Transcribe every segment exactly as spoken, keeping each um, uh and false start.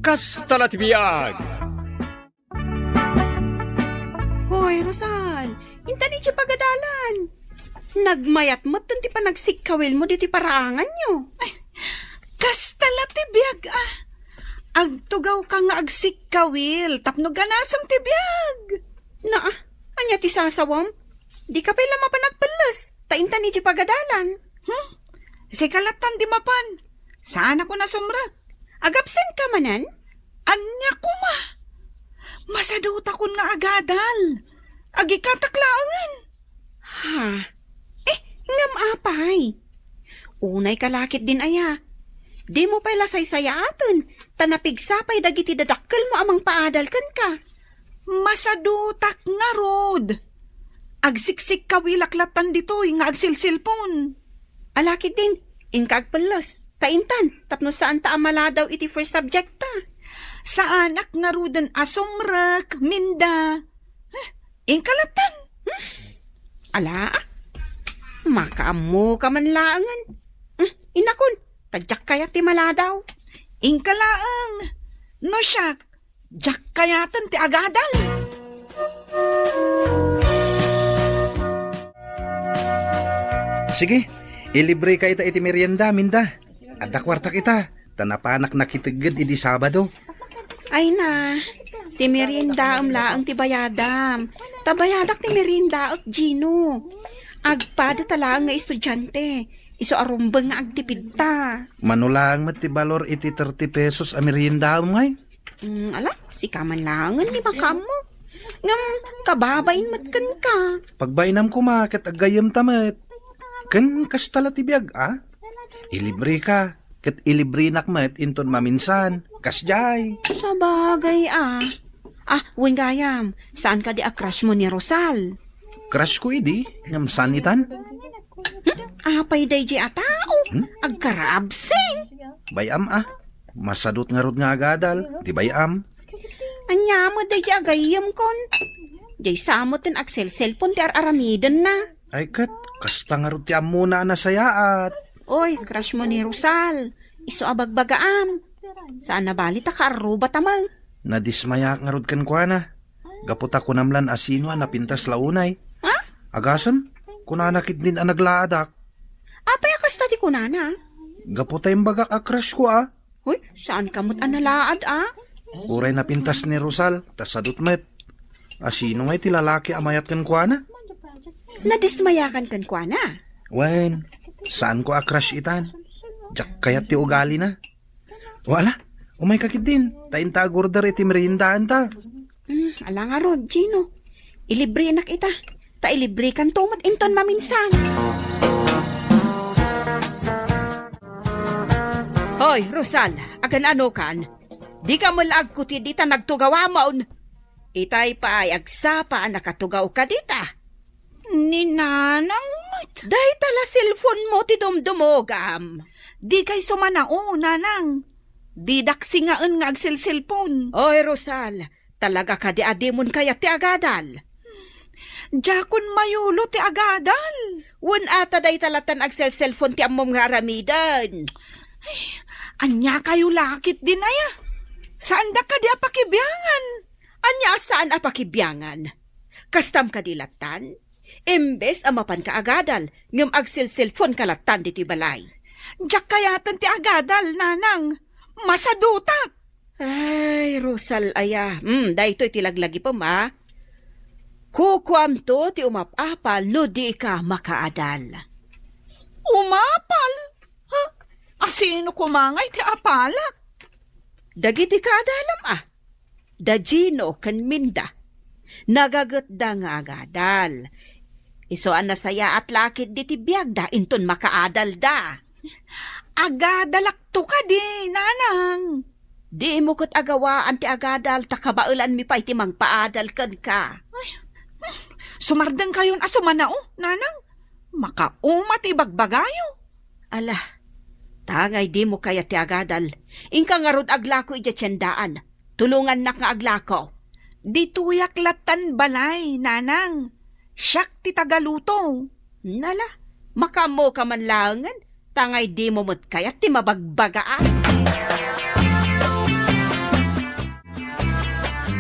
Kasta la ti biag. Hoy, Rosal, intan idiay pagadalan. Nagmayat met ti panagsikkawilmo ditoy paraanganyo. Kasta la ti biag, ah. Agtugawka nga agsikkawil tapno ganasem ti biag. Na, ania ti sasawem? Dika pay la mapan agpelles, ta intan idiay pagadalan. Hmm? Sika lattan di mapan. Saan a koma sumrek. Agabsent ka manen? Ania koma? Masadutakon nga agadal. Agikatak laengen. Ha? Eh, ngem apay? Unay ka la ketdin aya. Dimo pay la saysayaaten, ta napigsa pay dagiti dadakkelmo a mangpaadal kenka. Masadutak ngarud. Agsiksikkawilak lattan ditoy nga agsilsilpon. Ala ketdin, inka agpelles, ta intan, tapno saanta a maladaw iti first subjectta. Saanak ngaruden a sumrek, Minda. Eh, inka lattan. Hmm? Ala, ah. Makaammoka man laengen. Hmm, inakon, ta diak kayat ti maladaw. Inka laeng. No siak, diak kayaten ti agadal. Sige, ilibreka ita iti merienda, Minda. Adda kuartak ita, ta napanak nakitegged idi Sabado. Ay na, ti meriendaem laeng ti bayadam. Ta bayadak ti meriendaek, Gino. Agpada ta laeng nga estudiante, isu a rumbeng nga agtipidta. Mano laeng met ti balor iti thirty pesos a meriendaem, ngay? Mm, ala, sika man laengen ti makaammo. Ngem kababain met kenka. Pagbainam koma ket aggayyemta met. Ken kasta la ti biag, a? Ilibreka, ket ilibrenak met inton maminsan. Kasdiay. Sabagay, a. Ah, wen gayam, saan kadi a crushmo ni Rosal? Crushko idi, ngem saan itan? Hmm? Apay daydiay a tao? Hmm? Agkarabsing. Bay-am, a. Masadut ngarud nga agadal, di bay-am. Ania met daydiay a gayyemkon? Diay sa met ti agselselpon ti ar-aramidenna. Ay ket, kasta ngarud ti ammona a nasayaat. Oy, crushmo ni Rosal. Isu a bagbagaam. Saan a bali ta kaarrubata met. Nadismayak ngarud kenkuana. Gapu ta kunam lan a sino a napintas la unay. Ha? Agasem, kunana ketdin a naglaadak. Apay a kasta ti kunana? Gapu ta imbagak a crushko, a. Hoy, saan ka met a nalaad, a? Uray napintas ni Rosal, ta sadut met. A sino ngay ti lalaki a mayat kenkuana? Nadismayakan kenkuana? Wen, saanko a crush itan. Diak kayat ti ugalina. O ala, umayka ketdin, ta inta agorder iti meriendaanta. Hmm, ala ngarud, Gino. Ilibrenak ita. Ta ilibrekanto met inton maminsan. Hoy, Rosal, agan-anokan? Dika met la agkutid ita nagtugawamon. Itay pay agsapa a nakatugawka dita. Ni Nanang met. Dayta la cellphone-mo ti dumdumogam. Dikay sumanao, Nanang. Didak singaen nga agselselpon. Oy, Rosal, talaga kadi a dimon kayat ti agadal? Diakon mayulo ti agadal. Wen ata dayta lattan agselselpon ti ammom nga aramiden. Ay, ania kayo la ketdin aya? Saandak kadi a pakibiangan? Ania a saan a pakibiangan? Kastam kadi lattan? Imbes a mapanka agadal, ngem agselselpon ka lattan ditoy balay. Diak kayaten ti agadal, Nanang. Masadutak. Ay, Rosal aya. Hmm, daytoy ti laglagipem, a. Kukuamto ti umap-apal no dika makaadal. Umapal? Ha? Asino koma ngay ti apalak? Dagiti kaadalem, a. Da Gino ken Minda. Nagagetda nga agadal. Isu a nasayaat la ketdi ti biagda inton makaadalda. Agadalakto kadi, Nanang. Dimo ket agawaan ti agadal ta kabaelanmi pay ti mangpaadal kenka. Ay, sumardengkayon a sumanao, Nanang. Makauma ti ibagbagayo. Ala, tangay dimo kayat ti agadal. Inka ngarud aglako idiay tiendaan. Tulongannak nga aglako. Ditoyak lattan balay, Nanang. Siak ti tagaluto. Nala, makaammoka man laengen, tangay dimo met kayat ti mabagbagaan.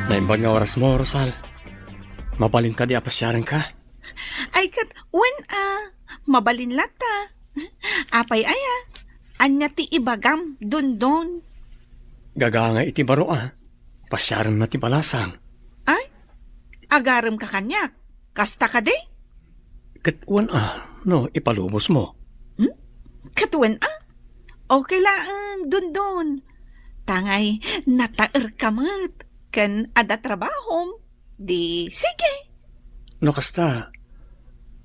Naimbag nga orasmo, Rosal. Mabalin kadi a pasiarenka? Ay, ket wen a, mabalin latta. Apay aya? Ania ti ibagam, Dondon? Gagangay iti baro a. Pasiarenna ti balasang. Ay, agaremka kaniak. Kasta kadi? Ket wen a, no ipalubosmo. Hmm? Ket wen a? Okay laeng, Dondon. Tangay nataerka met ken adda trabahom. Di, sige. No kasta,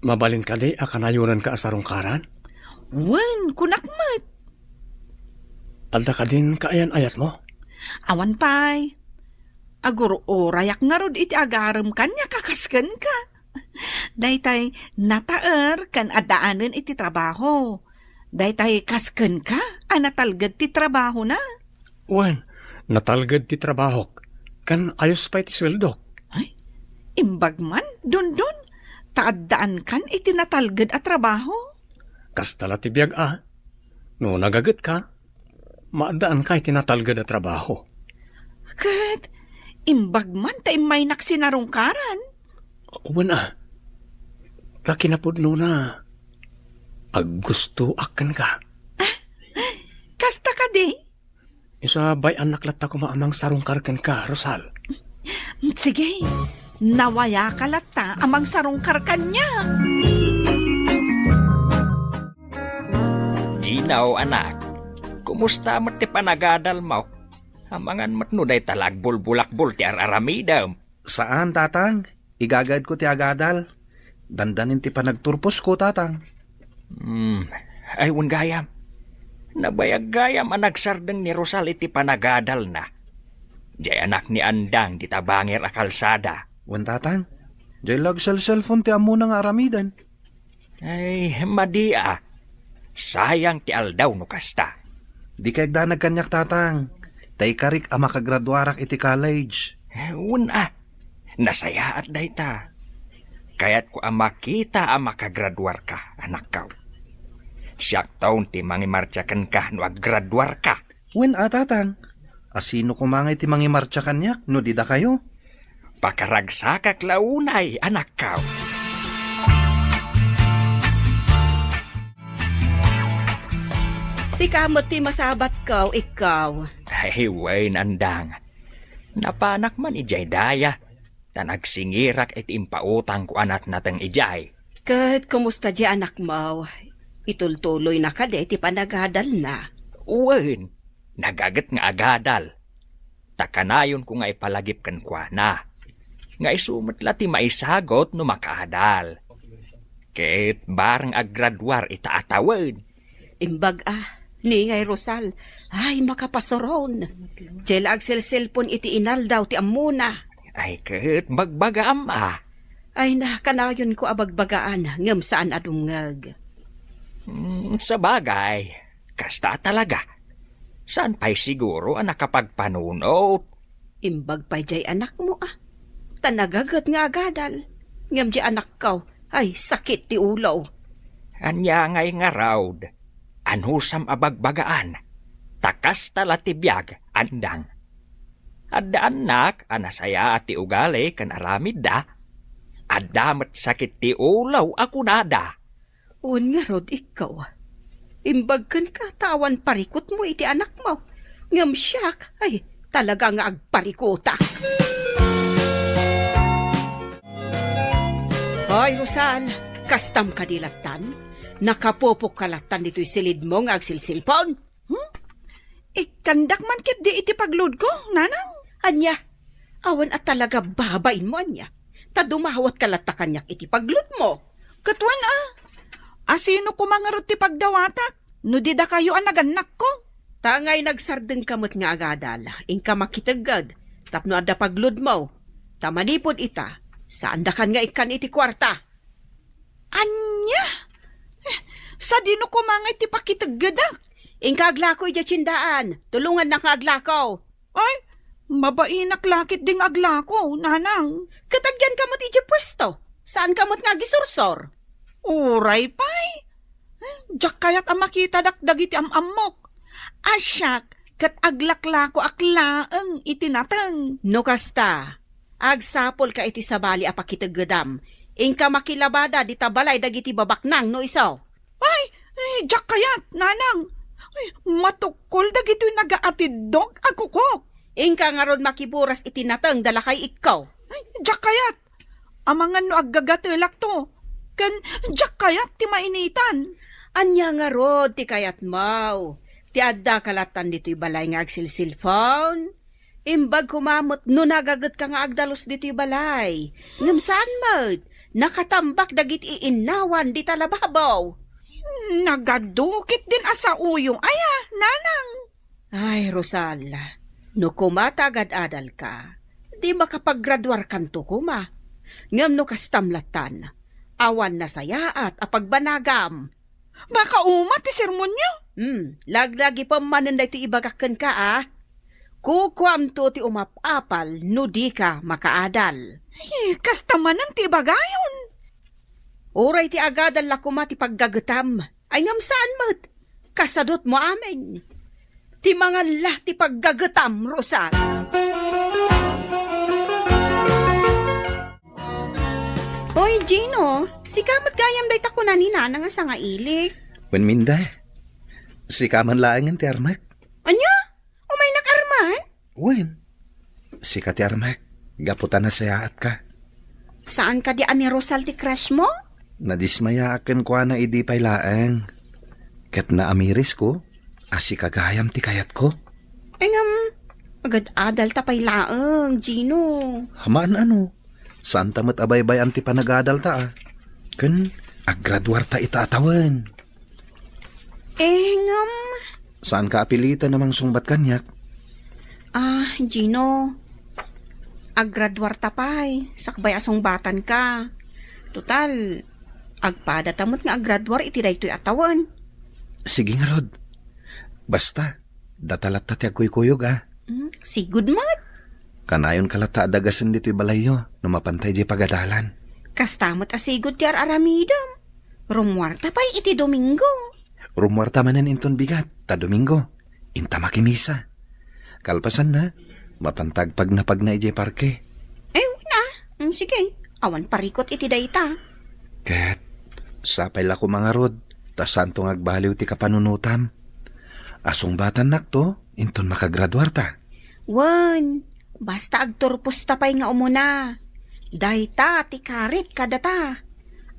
mabalin kadi a kanayonenka a sarungkaran? Wen, kunak met. Adda kadin kaayan-ayatmo? Awan pay. Agur-urayak ngarud iti agarem kaniak a kas kenka. Daytay nataer ken addaanen iti trabaho. Daytay kas kenka a natalged ti trabahona. Wen, natalged ti trabahok, ken ayos pay ti sueldok. Ay, imbag man, Dondon, ta addaankan iti natalged a trabaho. Kasta la ti biag a. No nagagetka, maaddaanka iti natalged a trabaho. Ket imbag man ta immaynak sinarungkaran. Wen a, ta kinapudnona, aggustoak kenka. Kasta kadi? Isu a bay-annak latta koma a mangsarungkar kenka, Rosal. Sige, nawayaka latta a mangsarungkar kaniak. Gino, anak, kumusta met ti panagadalmo? Amangan met no dayta la agbulbulakbol ti ar-aramidem. Saan, tatang. Igagaedko ti agadal. Dandanin ti panagturposko, tatang. Hmm, ay, wen gayam. Nabayag gayam a nagsardeng ni Rosal iti panagadalna. Diay anak ni Andang dita bangir a kalsada. Wen, tatang. Diay la agselselpon ti ammona nga aramiden. Ay, madi a. Sayang ti aldaw no kasta. Dika agdanag kaniak, tatang. Ta ikarik a makagraduarak iti college. Eh, wen a. Nasayaat dayta. Kayatko a makita a makagraduarka, anakko. Siakton ti mangimartsa kenka no aggraduarka. Wen a, tatang. A sino koma ngay ti mangimartsa kaniak no di dakayo? Pakaragsakak la unay, anakko. Sika met ti masabatko, ikkaw. Ay, wen, Andang. Napanak man idiay daya, ta nagsingirak iti impautangko a natnateng idiay. Ket kumusta diay anakmo? Itultuloyna kadi ti panagadalna? Wen, nagaget nga agadal. Ta kanayonko nga ipalagip kenkuana nga isu met la ti maisagut no makaadal. Ket bareng aggraduar ita a tawen. Imbag a, ni ngay Rosal, ay, makapasuron. Diay la agselselpon iti inaldaw ti ammona. Ay, ket bagbagaam a. Ay na, kanayonko a bagbagaan, ngem saan a dumngeg. Hmm, sabagay, kasta a talaga. Saan pay siguro a nakapagpanunot? Imbag pay diay anakmo a. Ta nagaget nga agadal. Ngem diay anakko, ay, sakit ti ulo. Ania ngay ngarud? Anusam a bagbagaan? Ta kasta la ti biag, Andang. Adda annak a nasayaat ti ugali ken aramidda. Adda met sakit ti ulo a kunada. Wen ngarud, ikkaw. Imbag kenka ta awan parikutmo iti anakmo. Ngem siak, ay, talaga nga agparikutak. Hoy, Rosal, kastam kadi lattan? Nakapupokka lattan ditoy silidmo nga agsilsilpon? Hmm? Ikkandak man ketdi iti pagludko, nanang. Ania? Awan a talaga babainmo, ania? Ta dumawatka latta kaniak iti pagludmo. Ket wen a, asino koma ngarud ti pagdawatak no di dakayo a nagannakko? Ta ngay nagsardengka met nga agadal, inka makitegged tapno adda pagludmo. Ta manipud ita, saandakan nga ikkan iti kuarta. Ania? Eh, sadino koma nga iti pakiteggedak? Inka aglako idiay tiendaan. Tulongannak nga aglako. Ay, mabainak la ketdi nga aglako, nanang. Ket agyanka met idiay puesto. Saanka met nga agisursor. Uray pay. Eh, diak kayat a makitadak dagiti am-ammok. A siak, ket aglaklakoak laeng iti nateng. No kasta, agsapulka iti sabali a pakiteggedam. Inka makilabada dita balay dagiti babaknang no isu. Ay, ay, diak kayat, nanang. Ay, matukkol dagitoy nagaatiddog a kukok. Inka ngarud makiburas iti nateng da lakay ikko. Ay, diak kayat. Amangan no aggagatelakto. Ken diak kayat ti mainitan. Ania ngarud ti kayatmo? Ti addaka lattan ditoy balay nga agsilsilpon? Imbag koma met no nagagetka nga agdalus ditoy balay. Ngem saan met, nakatambak dagiti iinnawan dita lababo. Nagadukit din a saoyo aya, nanang. Ay, Rosal, no koma ta agad-adalka, di makapagraduarkanto koma. Ngem no kastam lattan, awan nasayaat a pagbanagam. Makauma ti sermonyo? Hmm, laglagipem manen daytoy ibagak kenka, a. Kukuamto ti umap-apal no dika makaadal. Ay, kasta manen ti ibagayon. Uray ti agadal la koma ti paggagetam. Ay, ngem saan met. Kasadutmo amin. Ti mangan la ti paggagetam, Rosal. Oy, Gino, sika met gayam dayta kuna ni Nana nga sangailik. Wen, Minda, sika man laengen ti armek. Ania? Umaynak arman? Wen, sika ti armek, gapu ta nasayaatka. Saan kadi a ni Rosal ti crush mo? Nadismayaak kenkuana idi pay laeng. Ket naamirisko a sika gayam ti kayatko. Ay ngem, agad-adal ta pay laeng, Gino. Aman ano? Saan ta met a baybay-an ti panagadal ta, a. Ken aggraduar ta ita a tawen. Eh, ngem. Saan ka apilitan a mangsungbat kaniak? Ah, Gino, aggraduar ta pay, sakbay a sungbatan ka. Total, agpada ta met nga aggraduar iti daytoy a tawen. Sige ngarud. Basta, data latta ti agkuykuyog, a. Hmm, sigud met. Kanayon ka latta a dagasen ditoy balayyo no mapanta idiay pagadalan. Kasta met a sigud ti ar-aramidem. Rummuarta pay iti Domingo. Rummuarta manen inton bigat, ta Domingo. Inta makimisa. Kalpasanna, mapanta agpagnapagna idiay parke. Eh, wen a. Mm, sige. Awan parikut iti dayta. Ket, sapay la koma ngarud, ta saanto nga agbaliw ti kapanunotam. A sungbatannakto, inton makagraduarta. Wen, basta agturposta pay nga umuna. Dayta ti karik kadata.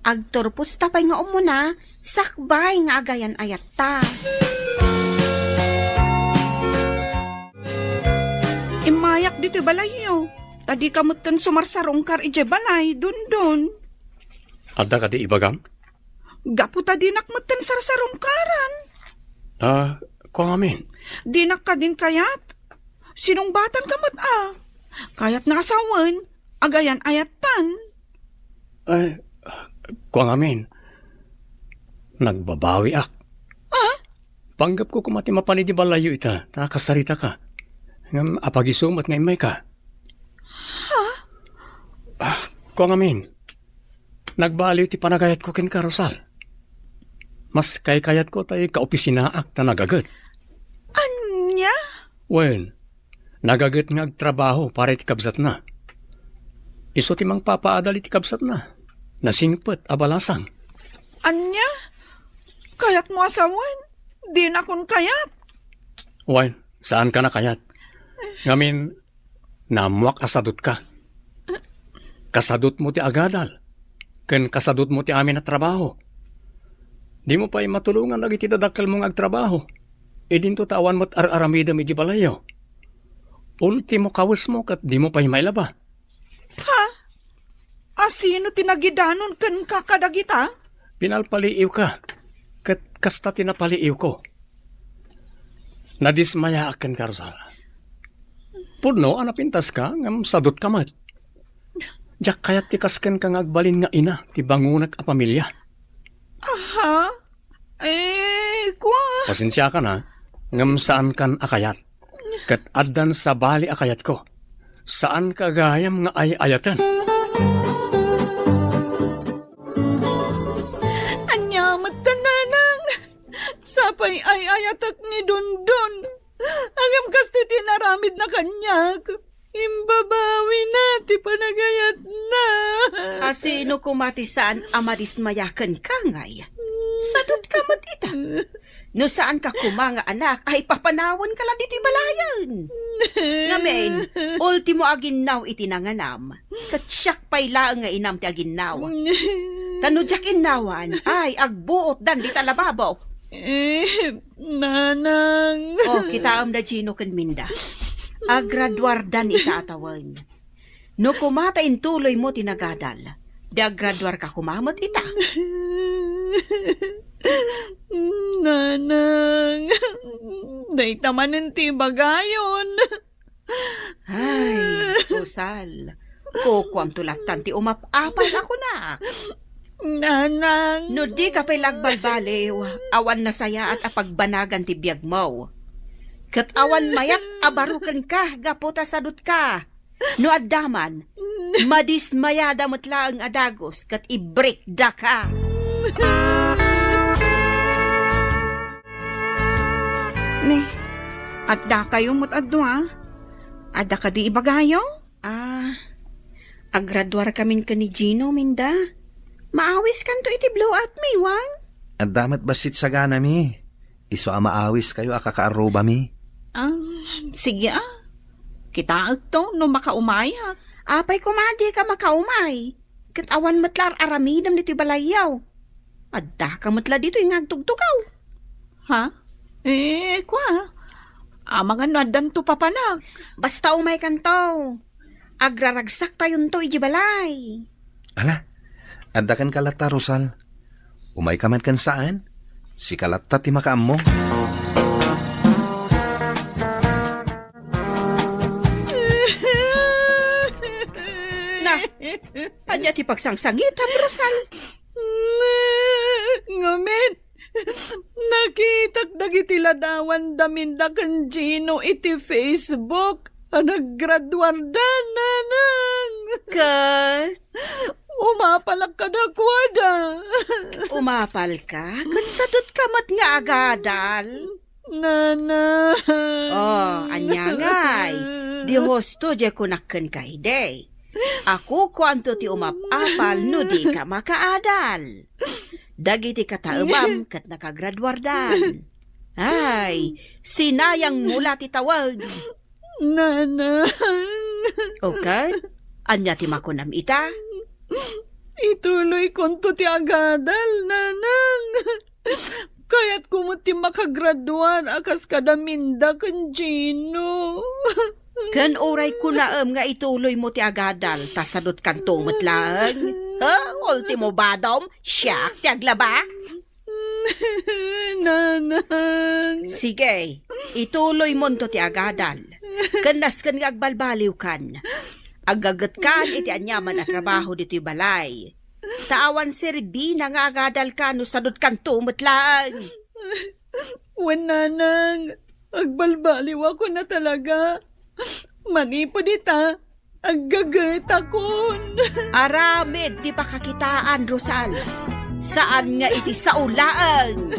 Agturposta pay nga umuna, sakbay nga agayan-ayatta. Immayak ditoy balayyo, ta dika metten sumarsarungkar idiay balay, Dondon. Adda kadi ibagam? Gapu ta dinak metten sarsarungkaran. Ah, kua ngamin. Dinak kadin kayat? Sinungbatanka met a. Kayatna a sawen, agayan-ayattan. Ay, kua ngamin. Nagbabawiak. Ah? Panggepko koma ti mapan idiay balayyo ita, ta kasaritaka. Ngem apagiso met nga immayka. Ha? Ah, kua ngamin. Nagbaliw ti panagayatko kenka, Rosal. Mas kaykayatko ta ikaopisinaak ta nagaget. Ania? Wen, nagaget nga agtrabaho para iti kabsatna. Isu ti mangpapaadal iti kabsatna. Nasingpet a balasang. Ania? Kayatmo a sawen? Dinakon kayat. Wen, saanka a kayat. Ngamin, naammoak a sadutka. Kasadutmo ti agadal, ken kasadutmo ti amin a trabaho. Dimo pay matulongan dagiti dadakkelmo nga agtrabaho. Idinto ta awan met ar-aramidem idiay balayyo. Ultimo kawesmo ket dimo pay mailaba. Ha? A sino ti nagidanon kenka kadagita? Pinalpaliiwka, ket kasta ti napaliiwko. Nadismayaak kenka, Rosal. Pudno a napintaska, ngem sadutka met. Diak kayat ti kas kenka nga agbalin nga ina ti bangonek a pamilia. Aha? Eh, kua? Pasensiakan a, ngem saankan a kayat. Ket addan sabali a kayatko. Saanka gayam nga ay-ayaten. Ania met ta, nanang? Sapay ay-ayatek ni Dondon. Ngem kastoy ti inaramidna kaniak. Imbabawina ti panagayatna. A, sino koma ti saan a madismaya kenka, ngay? Sadutka met ita. No saanka koma nga anak, ay papanawenka la ditoy balayen. Ngamin, ultimo a ginnaw iti nanganam. Ket siak pay laeng nga inam ti aginnaw. Ta no diak innawan, ay, agbuotdan dita lababo. Eh, Nanang. Oh, kitaem da Gino ken Minda. Agraduardan ita a tawen. No koma ta intuloymo ti nagadal, di agraduarka koma met ita. Nanang, dayta manen ti ibagayon. Ay, Rosal, kukuamto lattan ti umap-apal a kunak. Nanang. No dika pay la agbalbaliw, awan nasayaat a pagbanagan ti biagmo. Ket awan mayat a baro kenka gapu ta sadutka. No adda man, madismayada met laeng a dagus ket ibrekdaka. Ne, addakayo met a dua? Adda kadi ibagayo? Ah, agraduarkamin ken ni Gino, Minda. Maawiskanto iti blowout mi, wen? Adda met bassit saganami. Isu a maawiskayo a kakaarrubami. Ah, sige, ah. Kitaekto no makaumayak. Apay koma dika makaumay? Ket awan met la ar-aramidem ditoy balayyo. Addaka met la ditoy nga agtugtugaw. Ha? Eh, kua. Amangan no addanto papanak. Basta umaykanto. Agraragsaktayonto iti balay. Ala, adda kenka latta, Rosal. Umayka man ken saan. Sika latta ti makaammo. Na, ania ti pagsangsangitam, Rosal? Ngamin, nakitak dagiti ladawan da Minda ken Gino iti Facebook a naggraduarda, Nanang. Ket? Umapalak kadakuada. Umapalka? Ket sadutka met nga agadal. Nanang. Oh, ania ngay? Di husto diay kunak kenka idi. A kukuamto ti umap-apal no dika makaadal. Dagiti kataebam ket nakagraduardan. Ay, sinayangmo la ti taweg. Nanang. O ket, ania ti makunam ita? Ituloykonto ti agadal, Nanang. Kayatko met ti makagraduar a kas kada Minda ken Gino. Ken uray kunaem nga ituloymo ti agadal, ta sadutkanto met laeng. Ha? Ultimo badom, siak ti aglaba? Nanang. Sige, ituloymonto ti agadal. Ken nasken nga agbalbaliwkan. Aggagetkan iti aniaman a trabaho ditoy balay. Ta awan serbina nga agadalka no sadutkanto met laeng. Wen, Nanang, agbalbaliwakon a talaga. Manipud ita, aggagetakon. Aramid ti pakakitaan, Rosal. Saan nga iti sao laeng.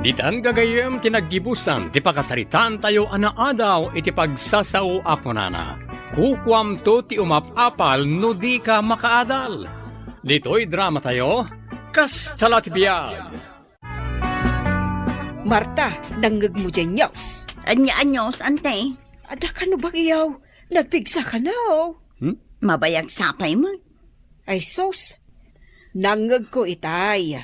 Ditan gagayyem ti naggibusan ti pakasaritaantayo a naadaw iti pagsasao a kunana, "Kukuamto ti umap-apal no dika makaadal." Ditoy dramatayo, Kasta la ti biag. Marta, nangngegmo diay news? Ania a news, ante? Adda kano bagyo? Nagpigsa kano? Hmm? Mabayag sapay met. Ay sus, nangngegko itay.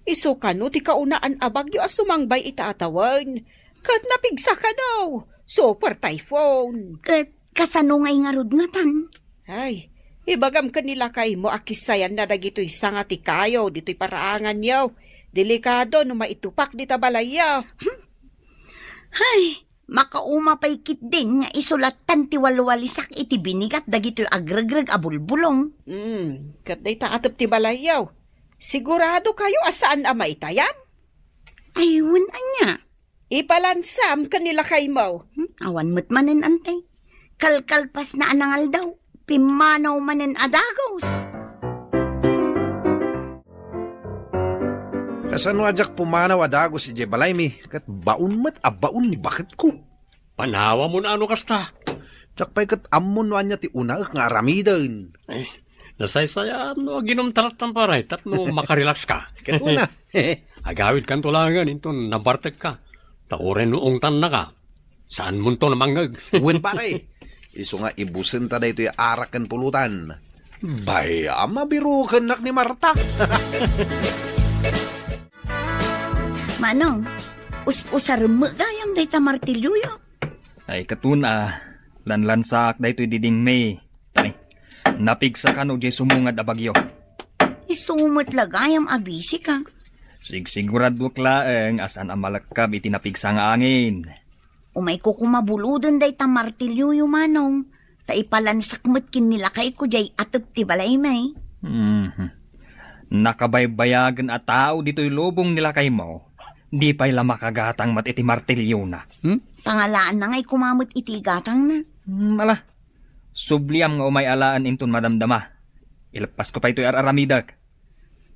Isu kano ti kaunaan a bagyo a sumangbay ita a tawen. Ket napigsa kano, super typhoon. Ket kasano ngay ngarud ngatan? Ay, ibagam ken ni lakaymo a kissayanna dagitoy sanga ti kayo ditoy paraanganyo. Delikado no maitupak dita balayyo. Hmm? Hay, makauma pay ketdin nga isu lattan ti walwalisak iti binigat dagitoy agregreg a bulbulong. Hmm, ket dayta atep ti balayyo. Sigurado kayo a saan a maitayab? Ay, wen ania? Ipalansam ken ni lakaymo. Hmm, awan met manen, ante. Kalkalpasna a nangaldaw, pimmanaw manen a dagus. Kasano a diak pumanaw a dagus idiay balaymi, ket baon met a baon ni baketko? Panawam no kasta. Diak pay ket ammon no ania ti unaek nga aramiden. Eh, nasaysayaan no aginumta latta, pare, tapno makarelax ka. Ket una. Agawidkanto laengen inton nabartekka. Ta uray no ungtannaka, saanmonto a mangngeg. Wen, pare. Isu nga ibusenta daytoy arak ken pulutan. Bay, a mabirukennak ni Marta. Manong, us-usarem met gayam dayta martilyoyo. Ay, ket una, lanlansaak daytoy didingmi. Ay, napigsa kano diay sumungad a bagyo. Isu met la gayam a bisika. Sigsiguraduak laeng a saan a malekkab iti napigsa nga angin. Umayko koma buloden dayta martilyoyo, Manong, ta ipalansak met ken ni lakayko diay atep ti balaymi. Mhm. Nakabaybayagen a tao ditoy lubong ni lakaymo. Di pay la makagatang met iti martilyona. Hmm? Pangalaanna ngay koma met iti igatangna. Hmm, ala. Subliam nga umay alaen inton madamdama. Ileppasko pay toy ar-aramidek.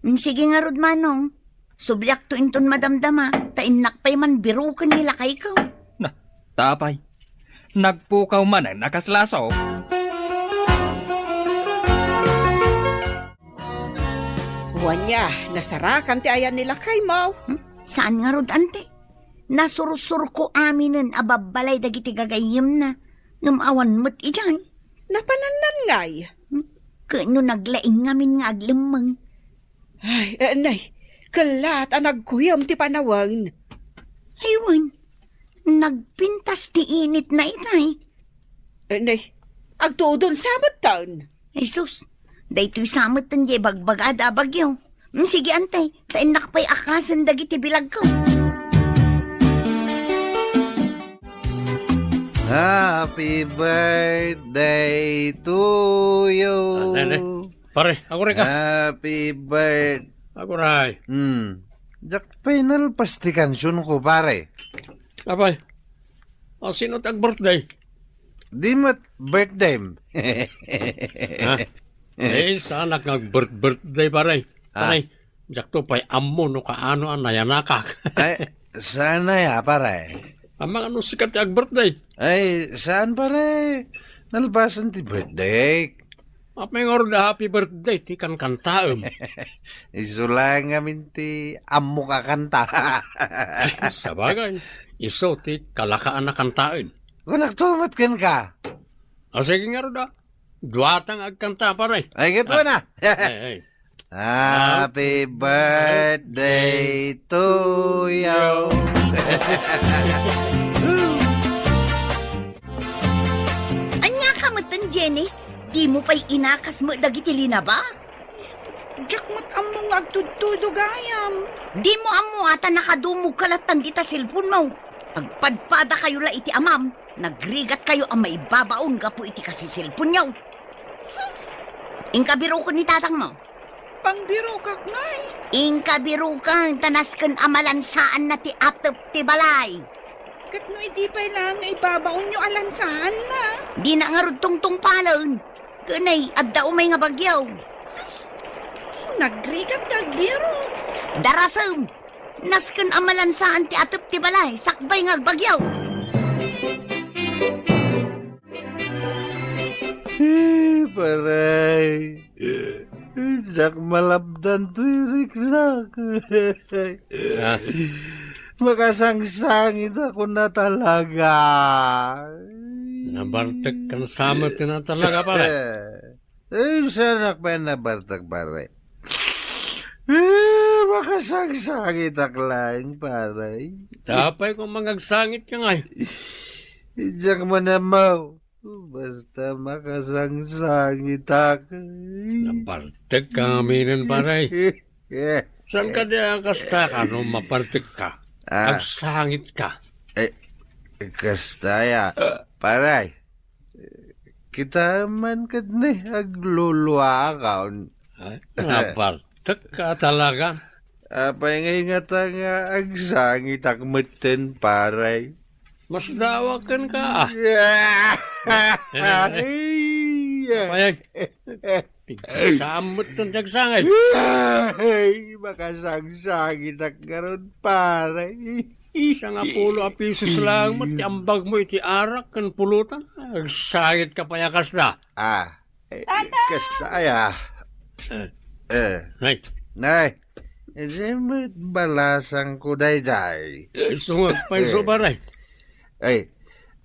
Mm, sige ngarud, Manong. Subliakto inton madamdama, ta innak pay man biruken ni lakayko. Na, tapay. Nagpukaw manen a kas laso. Wen, nasarakam ti ayan ni lakaymo. Hmm? Saan ngarud, ante? Nasursurko aminen a babbalay dagiti gagayyemna, ngem awan met idiay. Napanannan ngay? Hmm? Ket no naglaing ngamin nga aglemmeng. Ay, eh, nay, kellat a nagkuyem ti panawen. Ay, wen, nagpintas ti initna itay. Eh, nay, agtudon sa metten. Ay, sus, daytoy sa metten diay bagbagada a bagyo. Mm, sige, ante, ta innak pay akasen dagiti bilagko. Happy birthday to you. Ah, nay, nay. Pare, aguray ka. Happy birth- Aguray. Hmm. Diak pay nalpas ti kansionko, pare. Apay, a sino ti ag-birthday? Di met birthday. Ha? Eh, saanak nga ag-birth-birthday, pare. Ah. Pare, diakto pay ammo no kaano a nayanakak. Ay, saan a ya, pare? Amangan no sika ti ag-birthday. Ay, saan, pare? Nalpasen ti birthday. Apay ngarud a happy birthday ti kankantaem? Isu laeng ngamin ti ammok a kanta. Sabagay, isu ti kalakaan a kantaen. Kunakto met kenka. A, sige ngarud a. Duatang agkanta, pare. Ay, ket wen a. Ay, ay. Happy birthday to you. Ania ka metten, Jenny? Dimo pay inakas met dagiti linaba? Diak met ammo nga agtudtudo gayam. Dimo ammo a ta nakadumog ka lattan dita cellphone mo. Agpadpadakayo la iti amam. Nagrigatkayo a maibabaon gapu iti kasi cellphone-yo. Inka biroken ni tatang mo. Pangbirokak ngay. Inka biroken, ta nasken a malansaanna ti atep ti balay. Ket no idi pay laeng nga ibabaonyo a lansaanna? Dina ngarud tungtungpalen. Ken ay, adda umay nga bagyo. Nagrigat ti agbirok. Darasem! Nasken a malansaan ti atep ti balay, sakbay nga agbagyo. Eh, paray. Diak malabdan toy riknak. Ah. Makasangsangitakon a talaga. Nabartek kan samet ti natalaga, pare. Eh, saanak pay nabartek, pare? Eh, makasangsangitak laeng, pare. Apay koma nga agsangit ka ngay. Diak man ammo. Basta makasangsangitak. Nabartek ka aminen, pare. Saan kadi a kasta ka no mabartek ka? Ah. Agsangit ka. Eh, kasta ya, pare. Kita man ket ni agluluakan. Ay, nabartek ka talaga. Apay nga ingata nga agsangitak metten, pare? Masdawaken ka, ah. Ay, Payag. Pigsaam met ti agsangit. Ay, makasangsangitak ngarud, pare. Sangapulo a pisos lang met ti ambagmo iti arak ken pulutan. Agsangitka pay a kasta. Ah, eh, Tatang! Kasta aya. Eh. Eh. Nay. Nay. Isu met balasangko daydiay. Eh, sungag pay isu, pare. Ay,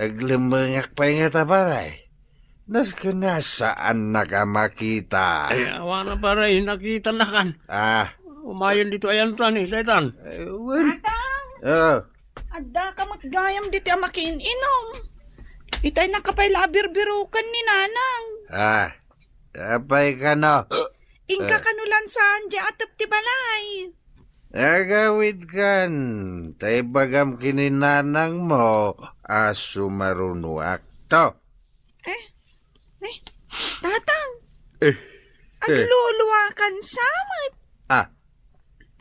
aglemmengak pay ngata, pare. Nasken nga saannak a makita. Ay, awan a, pare, nakitanakan. Ah. Umayen ditoy ayantan, eh, daytan. Eh, wen. Tatang! Oh. Addaka met gayam ditoy a makiin-inum. Itay naka pay la a birbiroken ni Nanang. Ah. Apay kano? Inka kano lansaan diay atep ti balay. Agawidkan, ta ibagam ken ni nanangmo a sumarunoakto. Eh? Eh? Tatang! Eh. Agluluakan sa met. Ah.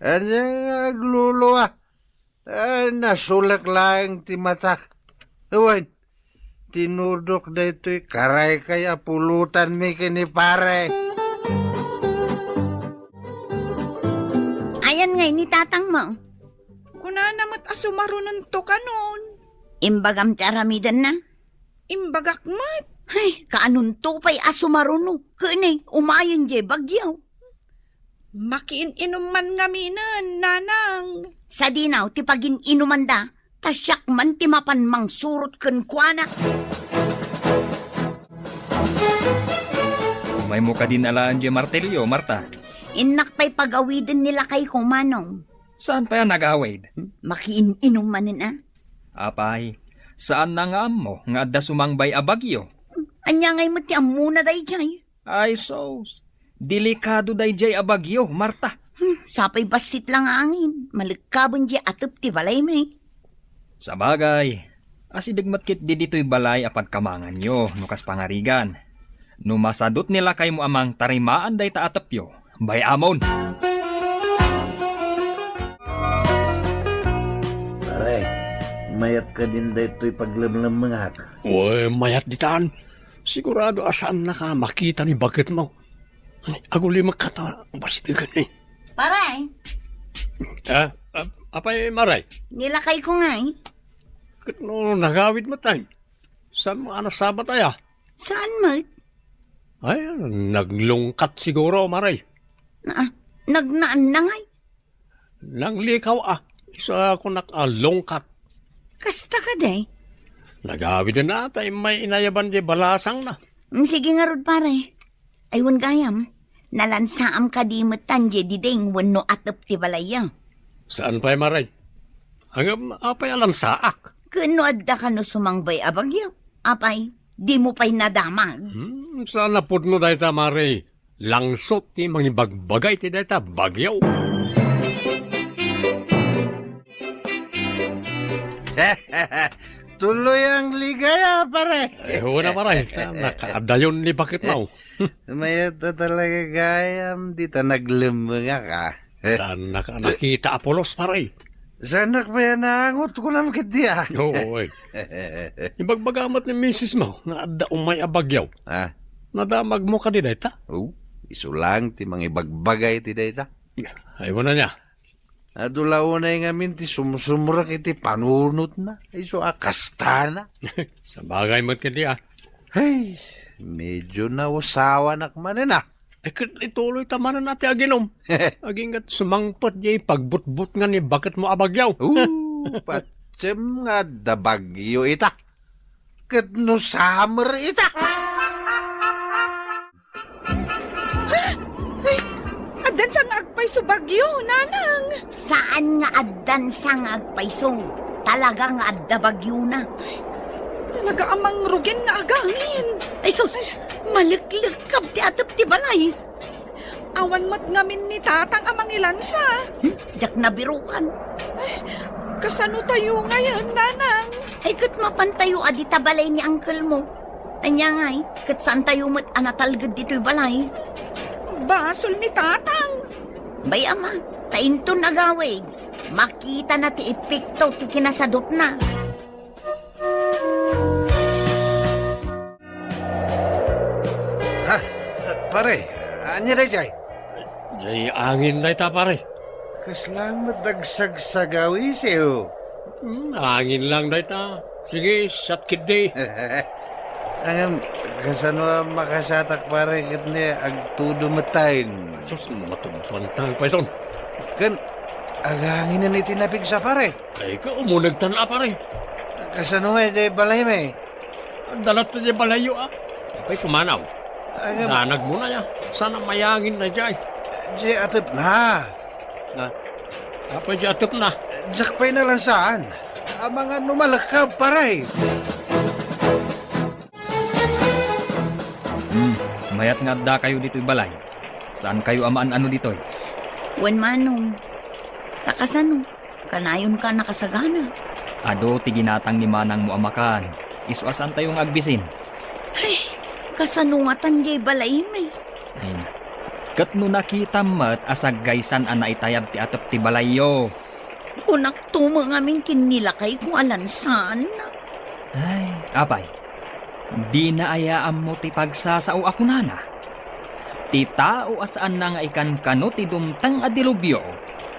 Ania nga aglulua? Ah, nasulek laeng ti matak. Wen, tinudok daytoy karaykay a pulutanmi ken ni pare. Ayan ngay ni tatangmo? Kunana met a sumarunonto kanon. Imbagam ti aramidenna? Imbagak met. Ay, kaanonto pay a sumaruno? Kene, umayen diay bagyo. Makiin-inum man ngaminen, nanang. Sadinaw ti pagin-inumanda, ta siak man ti mapan mangsurot kenkuana. Umaymo kadin alaen diay martelyo, Marta? Innak pay pagawiden ni lakayko, Manong. Saan pay a nagawid? Makiin-inum manen a? Apay, saanna nga ammo nga adda sumangbay a bagyo? Ania ngay met ti ammona daydiay? Ay, sus. Delikado daydiay a bagyo, Marta. Hmm, sapay bassit la nga angin. Malekkaben diay atep ti balaymi. Sabagay, asideg met ketdi ditoy balay a pagkamanganyo no kas pangarigan. No masadut ni lakaymo a mangtarimaan dayta a tepyo, bay-amon. Pare, mayat kadin daytoy paglemlemmengak? Wen, mayat ditan. Sigurado a saannaka a makita ni baketmo. Ay, agulimekka ta basitegen, eh. Pare! Ah, ah, apay, Mare? Ni lakayko ngay. Ket no nagawid met, ay? Saanmo a nasabat aya? Saan met? Ay, naglungkat siguro, Mare. Na, nagnaanna ngay? Nanglikaw a, isu a kunak a lungkat. Kasta kadi? Nagawiden a, ta immay inayaban diay balasangna. Mm, sige ngarud, pare. Ay, wen gayam, nalansaam kadi met tan diay diding wenno atep ti balayyo? Saan pay, Mare? Ngem apay a lansaak? Ken no adda kano sumangbay a bagyo, apay, dimo pay nadamag? Hmm, saan a pudno dayta, Mare. Langsot ti mangibagbagay ti dayta bagyo. Tuloy ang ligaya, pare. Eh, una, pare. Ta, nakaadayon ni baketmo. Mayat a talaga gayam, dita naglemmengak, ah. Saannaka a nakita a pulos, pare? Saanak pay a naangot, kunam ketdi, ah. Oo, eh. Ibagbaga met ni misismo nga adda umay a bagyo. Ah. Nadamagmo kadi dayta? Oh, isu lang ti mangibagbagay ti dayta. Ay, wen ania? Adu la unay ngamin ti sumsumrek iti panunotna, isu a kastana. Sabagay met kadi, ah. Ay, medyo nausawanak manen, ah. Ay, ket ituloyta manen a ti aginum. Agingga ti sumangpet diay pagbutbutngan ni baketmo a bagyo. Oo, patiem nga adda bagyo ita. Ket no summer ita. Ay, addan sa nga agpayso bagyo, nanang. Saan nga addan sa nga agpayso. Talaga nga adda bagyona. Talaga a mangrugin nga agangin. Ay, sus! Ay, maleklekkab ti atep ti balay. Awan met ngamin ni tatang a mangilansa. Hmm? Diak nabirukan. Ay, kasano tayo ngayon, nanang? Ay, ket mapan tayo a dita balay ni uncle mo. Ania ngay, ket saan tayo met a natalged ditoy balay? Basol ni tatang. Bay, ama, ta inton agawid, makitana ti epekto ti kinasadutna. Ha? Pare, Ania daydiay? Diay angin dayta, pare. Kasla met dagsagsagaw, isiw. Hmm, angin lang dayta. Sige, siat ketdi. Ngem, kasano a makasiatak, pare, ket ni agtudo met tayen? Sus, matugtuan ta, payson. Ken, aganginen iti napigsa, pare. Ay, kaunegtan a, pare. Kasano nga, diay balaymi? Dalat diay balayyo, a. Apay, kumanaw. Ay, ngem. Danag mo na, ya. Sana mayangin na, diay. Diay atepna. Ha? Apay, diay atepna. Diak pay nalansaan. Amangan no malekka, pare. Hmm, mayat nga addakayo ditoy balay. Saankayo a maan-ano ditoy? Wen, Manong. Ta kasano? Kanayonka a nakasagana. Adu ti ginatang ni manangmo a makan. Isu a saantayo nga agbisin. Ay, kasano ngatan diay balaymi? Ay na. Ket no nakitam met a saggaysan a naitayab ti atep ti balayyo. Kunakto met ngamin ken ni lakayko a lansaanna. Ay, apay, dina aya ammo ti pagsasao a kunana? Ti tao a saanna nga ikankano ti dumteng a dilubyo,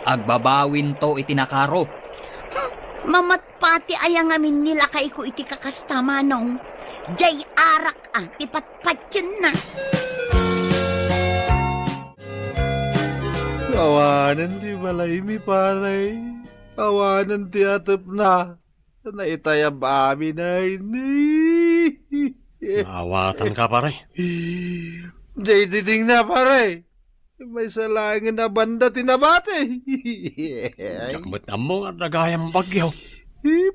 agbabawinto iti nakaro. Hmm, mamatpati aya ngamin ni lakayko iti kakasta, Manong? Diay arak a ti patpatienna. Awanen ti balaymi, pare. Awanen ti atepna. Naitayab amin, ay, ni. Naawatanka, pare. Diay didingna, pare. Maysa laengen a banda ti nabati. Diak met ammo nga adda gayam bagyo.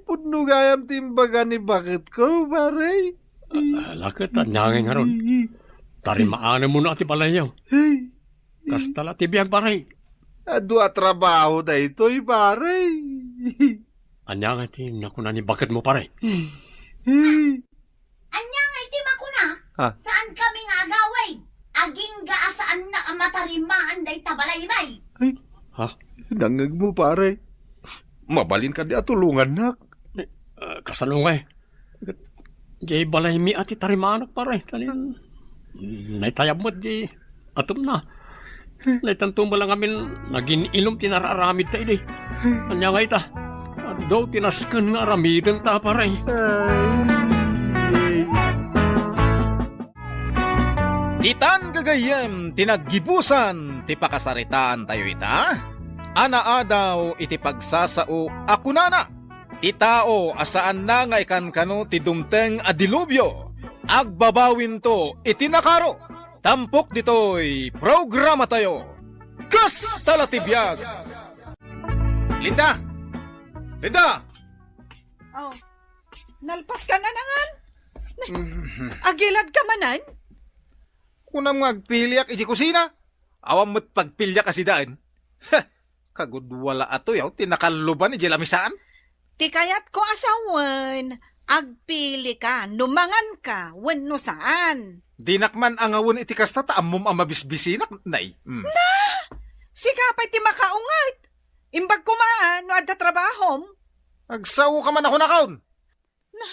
Pudno gayam ti imbaga ni baketko, pare. Ah, la ket ania ngay ngarud? Tarimaanenmo na ti balayyo. Kasta la ti biag, pare. Adu a trabaho daytoy, pare. Ania nga ti nakuna ni baketmo, pare? Ania nga iti makuna? Ah. Saankami nga agawid? Agingga a saanna a matarimaan dayta balaymi. Ay. Ha? Nangngegmo, pare. Mabalin kadi a tulongannak. Eh, ah, kasano ngay? Diay balaymi a ti tarimanak, pare. Kanin, naitayab met diay atepna. Naitanto met la ngamin nagin-ilom ti nararamidta idi. Ania nga ita? Adu ti nasken nga aramidenta, pare. Ay, ay. Ditan gagayyem ti naggibusan ti pakasaritaantayo ita a naadaw iti pagsasao a kunana, ti tao a saanna nga ikankano ti dumteng a dilubyo, agbabawinto iti nakaro. Tampok ditoy programatayo, Kasta la ti biag. Linda! Linda! Oh, nalpas ka na nangan? Mhm. Agilad ka manen? Kunam nga agpiliak iti kusina. Awan met pagpiliak a sidaen. Heh, kagudua la atoy, aw, ti nakalluban idiay lamisaan. Ti kayatko a sawen, agpili ka no mangan ka wenno saan. Dinak man angawen iti kasta ta ammom a mabisbisinak, nay. Mm. Na! Sika pay ti makaunget. Imbag koma no adda trabahom. Agsao ka man a kunakon. Na,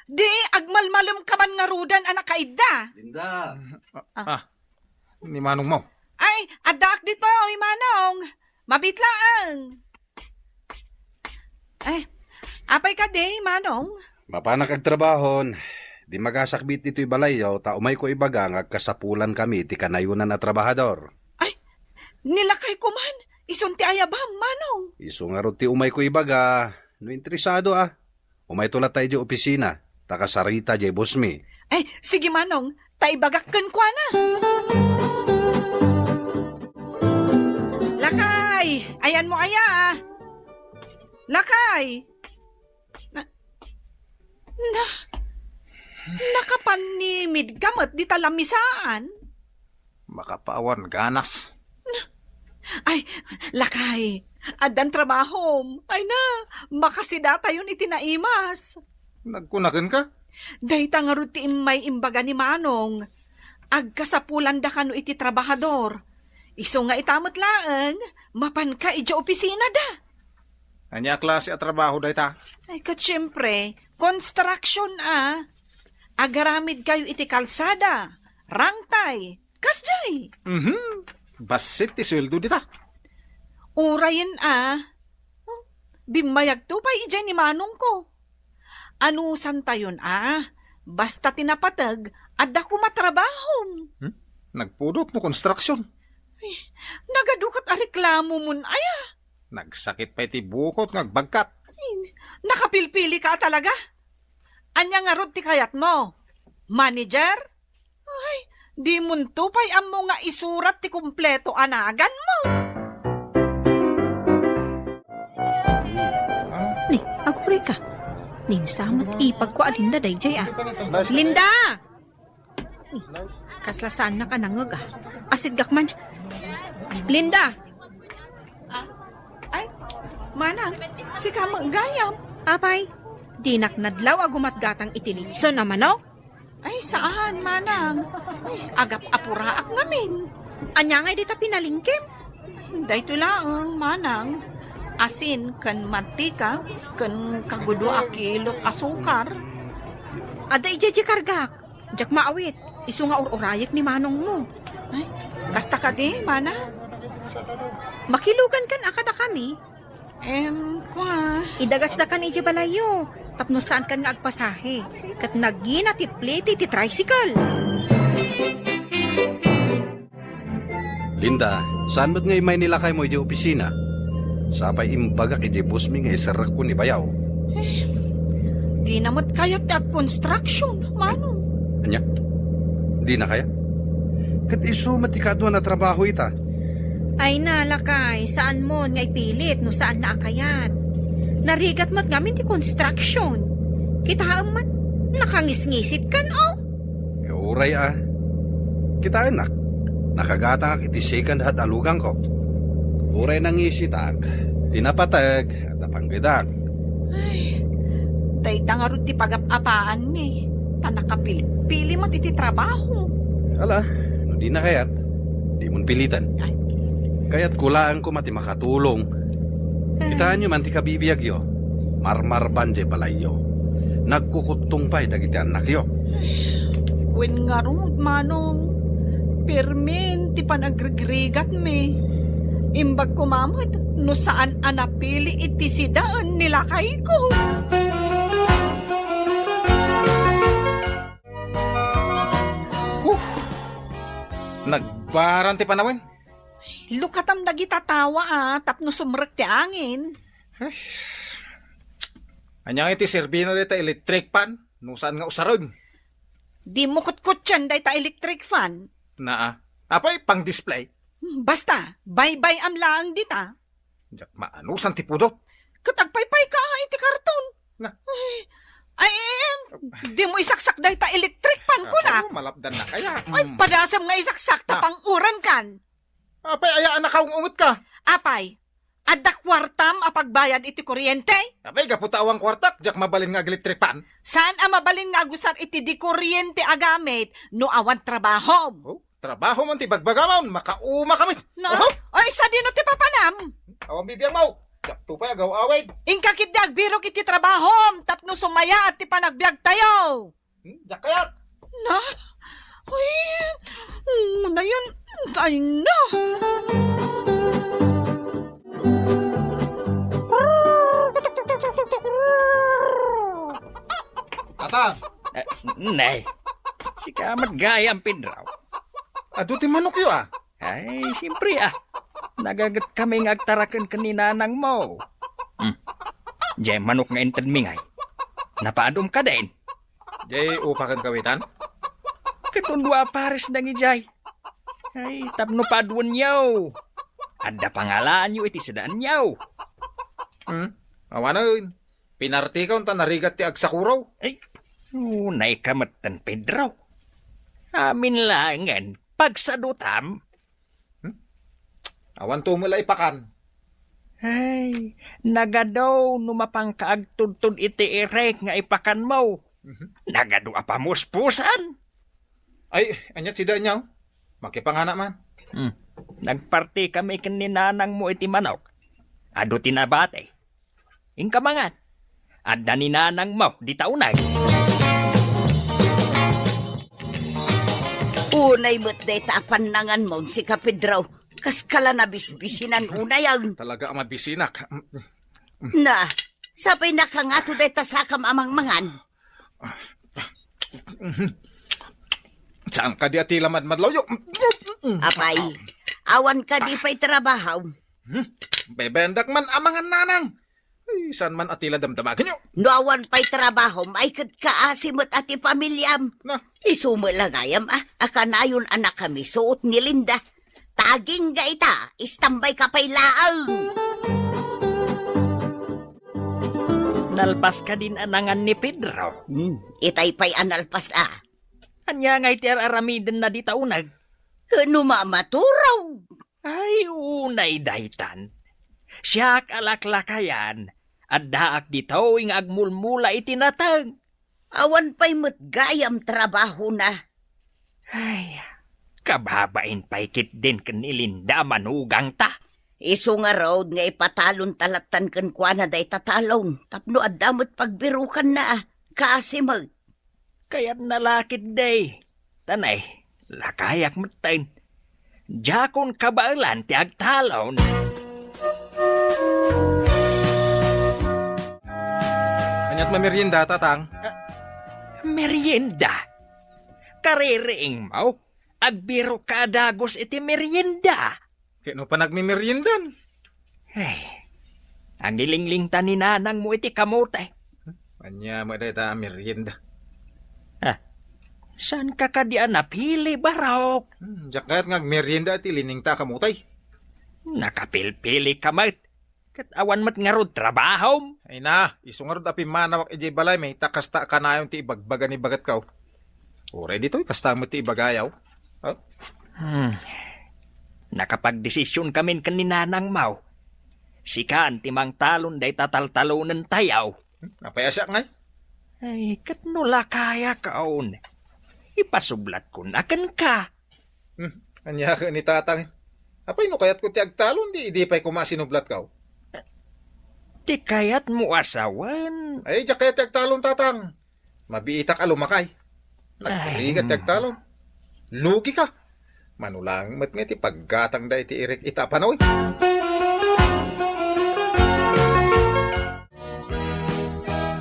di agmalmalem ka man ngaruden a nakaidda. Linda. Ah. Ah, ni manong mo. Ay, addaak ditoy, Manong. Mabiit laeng. Ay, apay kadi, Manong? Mapanak agtrabahon. Di magasakbit ditoy balayyo, ta umayko ibaga nga agkasapulankami iti kanayonan a trabahador. Ay, ni lakayko man, isun ti ayabam, Manong. Isu ngarud ti umayko ibaga, no interesado a. Umayto latta idiay opisina, ta kasarita diay bossmi. Ay, sige, Manong, ta ibagak kenkuana. Lakay, ayanmo aya. Lakay. Na, na, nakapannimid ka met dita lamisaan? Makapaawan ganas. Ay, lakay, addan trabahom. Ay na, makasidatayon iti naimas. Nagkuna kenka? Dayta ngarud ti immay imbaga ni Manong. Agkasapulanda kano iti trabahador. Isu nga ita met laeng, mapanka idiay opisinada. Ania a klase a trabaho dayta? Ay, ket siempre, construction a. Agaramidkayo iti kalsada, rangtay, Kasjay. Mhm. Bassit ti sueldo dita. Urayen a. Bimmayagto pay idiay ni manongko. Anusantayon a. Basta ti napateg, adda koma trabahom. Hmm? Nagpudot no construction. Ay, nagadu ket a reklamomon aya. Nagsakit pay ti bukot nga agbagkat. Ay, nakapilpili ka talaga? Ania ngarud ti kayatmo? Manager? Ay, dimonto pay ammo nga isurat ti kompleto a naganmo. Ni, aguray ka. Ninsa met ipagko a Linda daydiay a. Linda! Ni, kasla saannak a nangeg a. Asidgak man. Linda! Ay, manang, sika met gayam. Apay, dinak nadlaw a gumatgatang iti litson a manok? Ay, saan, manang. Ay, agap-apuraak ngamin. Ania ngay dita pinalingkim? Daytoy laeng, manang. Asin ken mantika ken kagudo a kilot asukar. Adda idiay kargak. Diak maawit. Isu nga ur-urayek ni manongmo. Ay, kasta kadi, manang? Makilugan kan a kadakami. Em, kua. Idagasda kan idiay balayyo, tapno saankan nga agpasahe, ket nagina ti plete ti tricycle. Linda, saan met nga immay ni lakaymo idiay opisina? Sapay imbagak idiay boss mi nga iserrekko ni bayaw. Eh, dina met kayat ti agconstruction, manong. Ania? Dina kayat? Ket isu met ti kaaduan a trabaho ita. Ay na, lakay, saanmon nga ipilit no saanna a kayat. Narigat met ngamin ti construction. Kitaem man, nakangisngisitkan, o. Uray a. Kitaennak, nakagatangak iti second hand a lugangko. Uray nangisitak, ti napateg, adda panggedak. Ay, dayta ngarud ti pagap-apaanmi, ta nakapilpili met iti trabaho. Ala, no dina kayat, dimon piliten. Ay. Kayatko laeng koma ti makatulong. Eh. Kitaenyo man ti kabibiagyo, marmarban diay balayyo. Nagkukuttong pay dagiti annakyo. Wen ngarud, manong, permin ti panagrigrigatmi. Imbag koma met no saan a napili iti sidaen ni lakayko. Uh, nagbaran ti panawen. Lukatam dagita tawa a tapno sumrek ti angin. Ay. Ania nga iti serbina dayta electric fan? No saan nga usaren? Dimo kutkutten dayta electric fan. Naa. Apay, pang-display? Hmm, basta, baybay-am laeng dita. Diak maanusan ti pudot. Ket agpaypay ka iti karton. Na. Ay, ay, em, dimo isaksak dayta electric fan, kunak. Apo, malapdan na kaya. Ay, hmm, padasem nga isaksak ta pang-uran kan. Apay, aya a nakaung-unget ka? Apay, adda kuartam a pagbayad iti kuryente? Apay, gapu ta awan kuartak, diak mabalin nga ag-electric fan. Saan a mabalin nga agusar iti di kuryente a gamit no awan trabahom? Oh, trabaho man ti bagbagamon, makauma kami. Na? Oho! Ay, sadino ti papanam? Awan bibiag mo. Diak to pay agaw-awid. Inka ketdi agbirok iti trabahom tapno sumayaat ti panagbiag tayo. Hmm, diak kayat. Na? Ay, mm, na yun. Ay, na. Atan. Eh, nay. Sika met gayam, Pedro. Adu ti manokyo, a. Ay, siyempre, a. Nagaget kami nga agtaraken ken ni nanangmo. Hmm. Diay manok nga intedmi ngay. Napaadum ka din. Diay upaken kawitan? Ket dua a pares dagijay. Ay, tapno paduenyo. Adda pangalaanyo iti sidaenyo. Hmm? Awanen. Pinartikaw ta narigat ti agsakuraw. Ay, unay ka metten, Pedro. Amin laengen, pagsadutam. Hmm? Awan to met la ipakan. Ay, nagadu no mapanka agtudtod iti irek nga ipakanmo. Mhm. Nagadu a pamuspusan. Ay, ania ti sidaenyo? Makipangana man. Hmm. Nagparti kami ken ni nanangmo iti manok. Adu ti nabati. Inka mangan. Adda ni nanangmo dita uneg. Ur Nay met dayta a pannanganmo, sika Pedro. Kas ka la nabisbisinan unay, ah. Talaga a mabisinak. Na, sabay nakangato dayta sakam a mangmangan. Saan kadi a tila madmadlawyo? Apay, awan kadi pay trabaho? Hmm? Bebendak man a mangan, nanang. Ay, saan man a tila damdamagenyo? No awan pay trabahom, ay ket kaasi met a ti pamiliam. Na. Isu met la gayam, ah, a kanayon a nakamisuot ni Linda. Tagingga ita, istambay ka pay laeng. Nalpas kadin a nangan ni Pedro? Hmm, itay pay a nalpas, ah. Ania ngay ti ar-aramidenna dita uneg? Ket no mamaturaw. Ay, unay daytan. Siak a laklakayan, addaak ditoy nga agmulmula iti nateng. Awan pay met gayam trabahona. Ay, kababain pay ketdin ken ni Linda a manugangta. Isu ngarud nga ipatalonta lattan kenkuana dayta talon tapno adda met pagbirukanna, ah, kaasi met. Kayatna la ketdi. Tanay, lakayak metten. Diakon kabaelan ti agtalon. Aniat mamerienda, tatang? Ah, merienda? Kaririingmo, agbirok ka a dagus iti merienda. Ket no panagmemeriendan? Ay, agilinglingta ni nanangmo iti kamote. Ania met dayta a merienda? Ah, saan ka kadi a napili, Barok? Hmm, diak kayat nga agmerienda iti liningta a kamote. Nakapilpili ka met. Ket awan met ngarud trabahom? Ay na, isu ngarud a pimmanawak idiay balaymi ta kasta a kanayon ti ibagbaga ni bagetko. Uray ditoy, kasta met ti ibagayo. Oh? Hmm. Nakapagdesision kamin ken ni nanangmo. Sikan ti mangtalon dayta taltalonentayo. Hmm? Apay a siak ngay? Ay, ket no lakayakon, ipasublatkon a kenka. Hmm, ania ket ni tatang? Apay no kayatko ti agtalon, di idi pay koma sinublatko. Ti kayatmo a sawen? Ay, diak kayat ti agtalon, tatang. Mabiitak a lumakay. Nagrigat ti agtalon. Lugi ka. Mano laeng met nga ti paggatangda iti irik ita a panawen.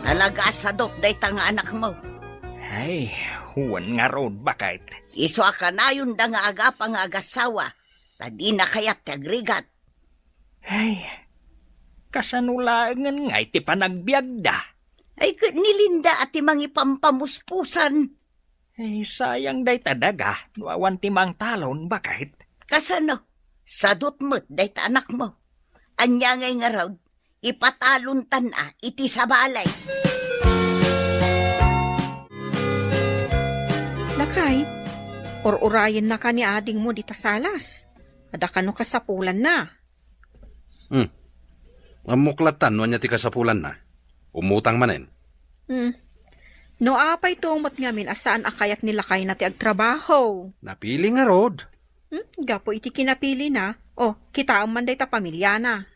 Talaga a sadot dayta nga anakmo. Ay, wen ngarud, baket. Isu a kanayonda nga agapa nga agassawa, ta dina kayat ti agrigat. Ay, kasano laengen ngay ti panagbiagda? Ay, ket ni Linda a ti mangipampamuspusan. Ay, sayang dayta daga no awan ti mangtalon, baket. Kasano? Sadot met dayta anakmo. Ania ngay ngarud? Ipatalontan a iti sabali. Lakay, ur-urayennaka ni adingmo dita salas. Adda kano kasapulanna. Hmm. Ammok lattan no ania ti kasapulanna. Umutang manen. Hmm. No apay to met ngamin a saan a kayat ni lakayna ti agtrabaho? Napili ngarud. Hmm? Gapu iti kinapilina. O, kitaem man dayta pamiliana.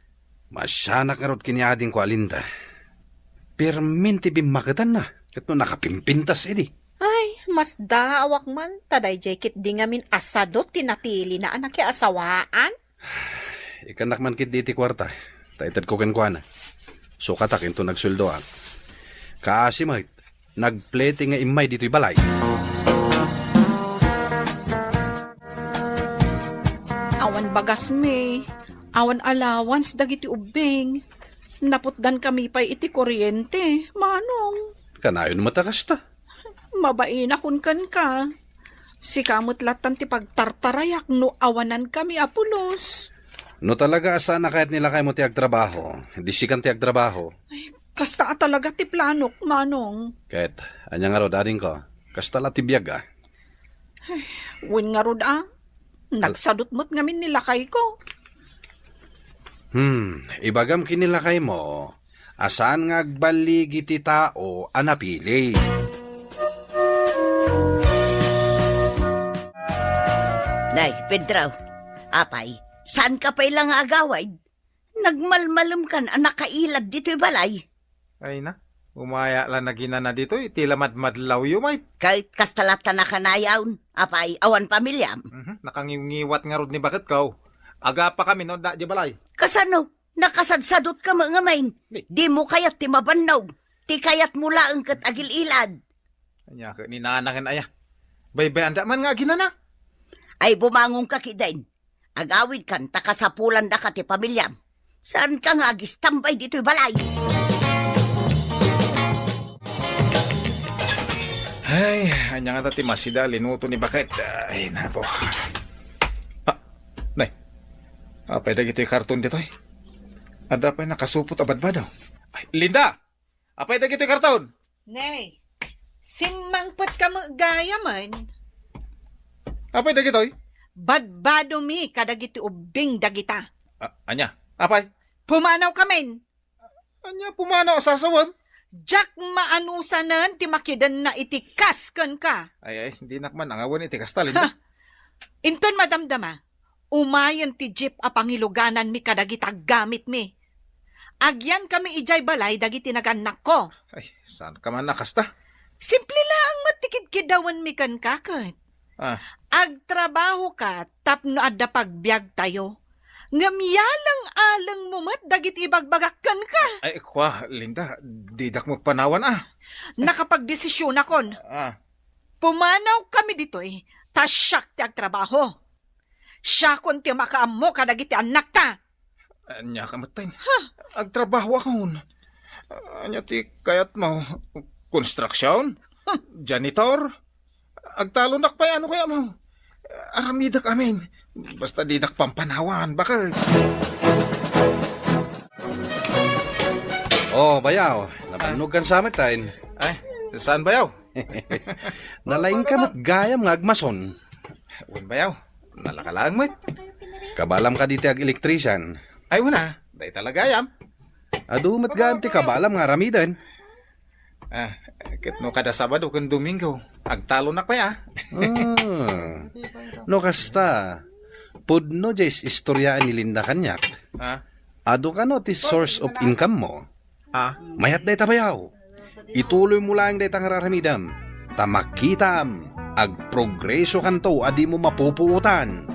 Masanak ngarud ken ni adingko a Linda. Permin ti bimmaketanna. Ket no nakapimpintas idi. Ay, masdaawak man, ta daydiay ketdi ngamin a sadot ti napilina a nakiasawaan. Ikkannak man ketdi iti kuarta, ta itedko kenkuana. Sukatak inton agsueldoak. Kaasi met, nagplete nga immay ditoy balay. Awan bagasmi, awan allowance dagiti ubbing. Naputdankami pay iti kuryente, manong. Kanayon met a kasta. Mabainakon kenka. Sika met lattan ti pagtartarayak no awanankami a pulos. No talaga a saan a kayat ni lakaymo ti agtrabaho, di sikan ti agtrabaho. Ay, kasta a talaga ti planok, manong. Ket, ania ngarud, adingko? Kasta la ti biag, a. Ay, wen ngarud, a. Nagsadot met ngamin ni lakayko. Hmm, ibagam ken ni lakaymo a saan nga agballigi ti tao a napili. Nay, Pedro, apay, saan ka pay la nga agawid? Nagmalmalemkan a nakailad ditoy balay. Ay na, Umaya la naginana ditoy, ti la madmadlawyo met. Ket kasta latta nakanayon, apay, awan pamiliam? Mhm, nakangiwngiwat ngarud ni baketko. Agapakami no adda diay balay. Kasano? Nakasadsadotka met ngamin. Di. Dimo kayat ti mabannog. Ti kayatmo laeng ket agil-ilad. Ania ket ni nanangen aya? Baybay-anda man nga aginana. Ay, bumangonka ketdin. Agawidkan ta kasapulandaka ti pamiliam. Saanka nga agistambay ditoy balay. Ay, ania ngata ti masida a linuto ni baket? Ay, nako. Ah, nay. Apay dagitoy karton ditoy? Adda pay nakasupot a badbado. Ay, Linda! Apay dagitoy karton? Nay, simmangpetka met gayamen. Apay dagitoy? Badbadomi kadagiti ubbing dagita. A-, ania? Apay? Pumanawkamin. Ania pumanaw a sasawem? Diak maanusanen ti makidenna iti kas kenka. Ay, ay, dinak man angawen iti kasta, Linda. Ha! Inton madamdama, umayen ti jeep a pangilugananmi kadagiti aggamitmi. Agyankami idiay balay dagiti nagannakko. Ay, saanka man a kasta? Simple laeng met ti kidkidawenmi kenka ket. Ah. Agtrabahoka tapno adda pagbiagtayo. Ngem yaleng-alengmo met dagiti ibagbagak kenka. Ay, kua, Linda, didak met panawan, ah. Nakapagdesisionakon. Ah. Pumanawkami ditoy, ta siak ti agtrabaho. Siakon ti makaammo kadagiti annakta. Ania ka met, Tay? Ha? Agtrabahoakon. Ania ti kayatmo? Konstruksion? Huh. Janitor? Agtalonak pay, ano kayatmo? Aramidek amin. Basta didak pampanawan, baket. Oh, bayaw. Nabannogkan sa met, Tay. Ay, saan, bayaw? Nalaingka met gayam nga agmason. Wen, bayaw. Nalaka laeng met. Kabaelam kadi ti ag-electrician? Ay, wen a. Dayta la gayam. Adu met gayam ti kabaelam nga aramiden. Ah, ket no kada Sabado ken Domingo, agtalonak pay, ah. Ah. No kasta, pudno diay is-istoriaan ni Linda kaniak. Ah? Adu kano ti source of income mo? Ah? Mayat dayta, bayaw. Ituloymo laeng dayta nga ar-aramidem, ta makitam, agprogresokanto a dimo mapupuotan.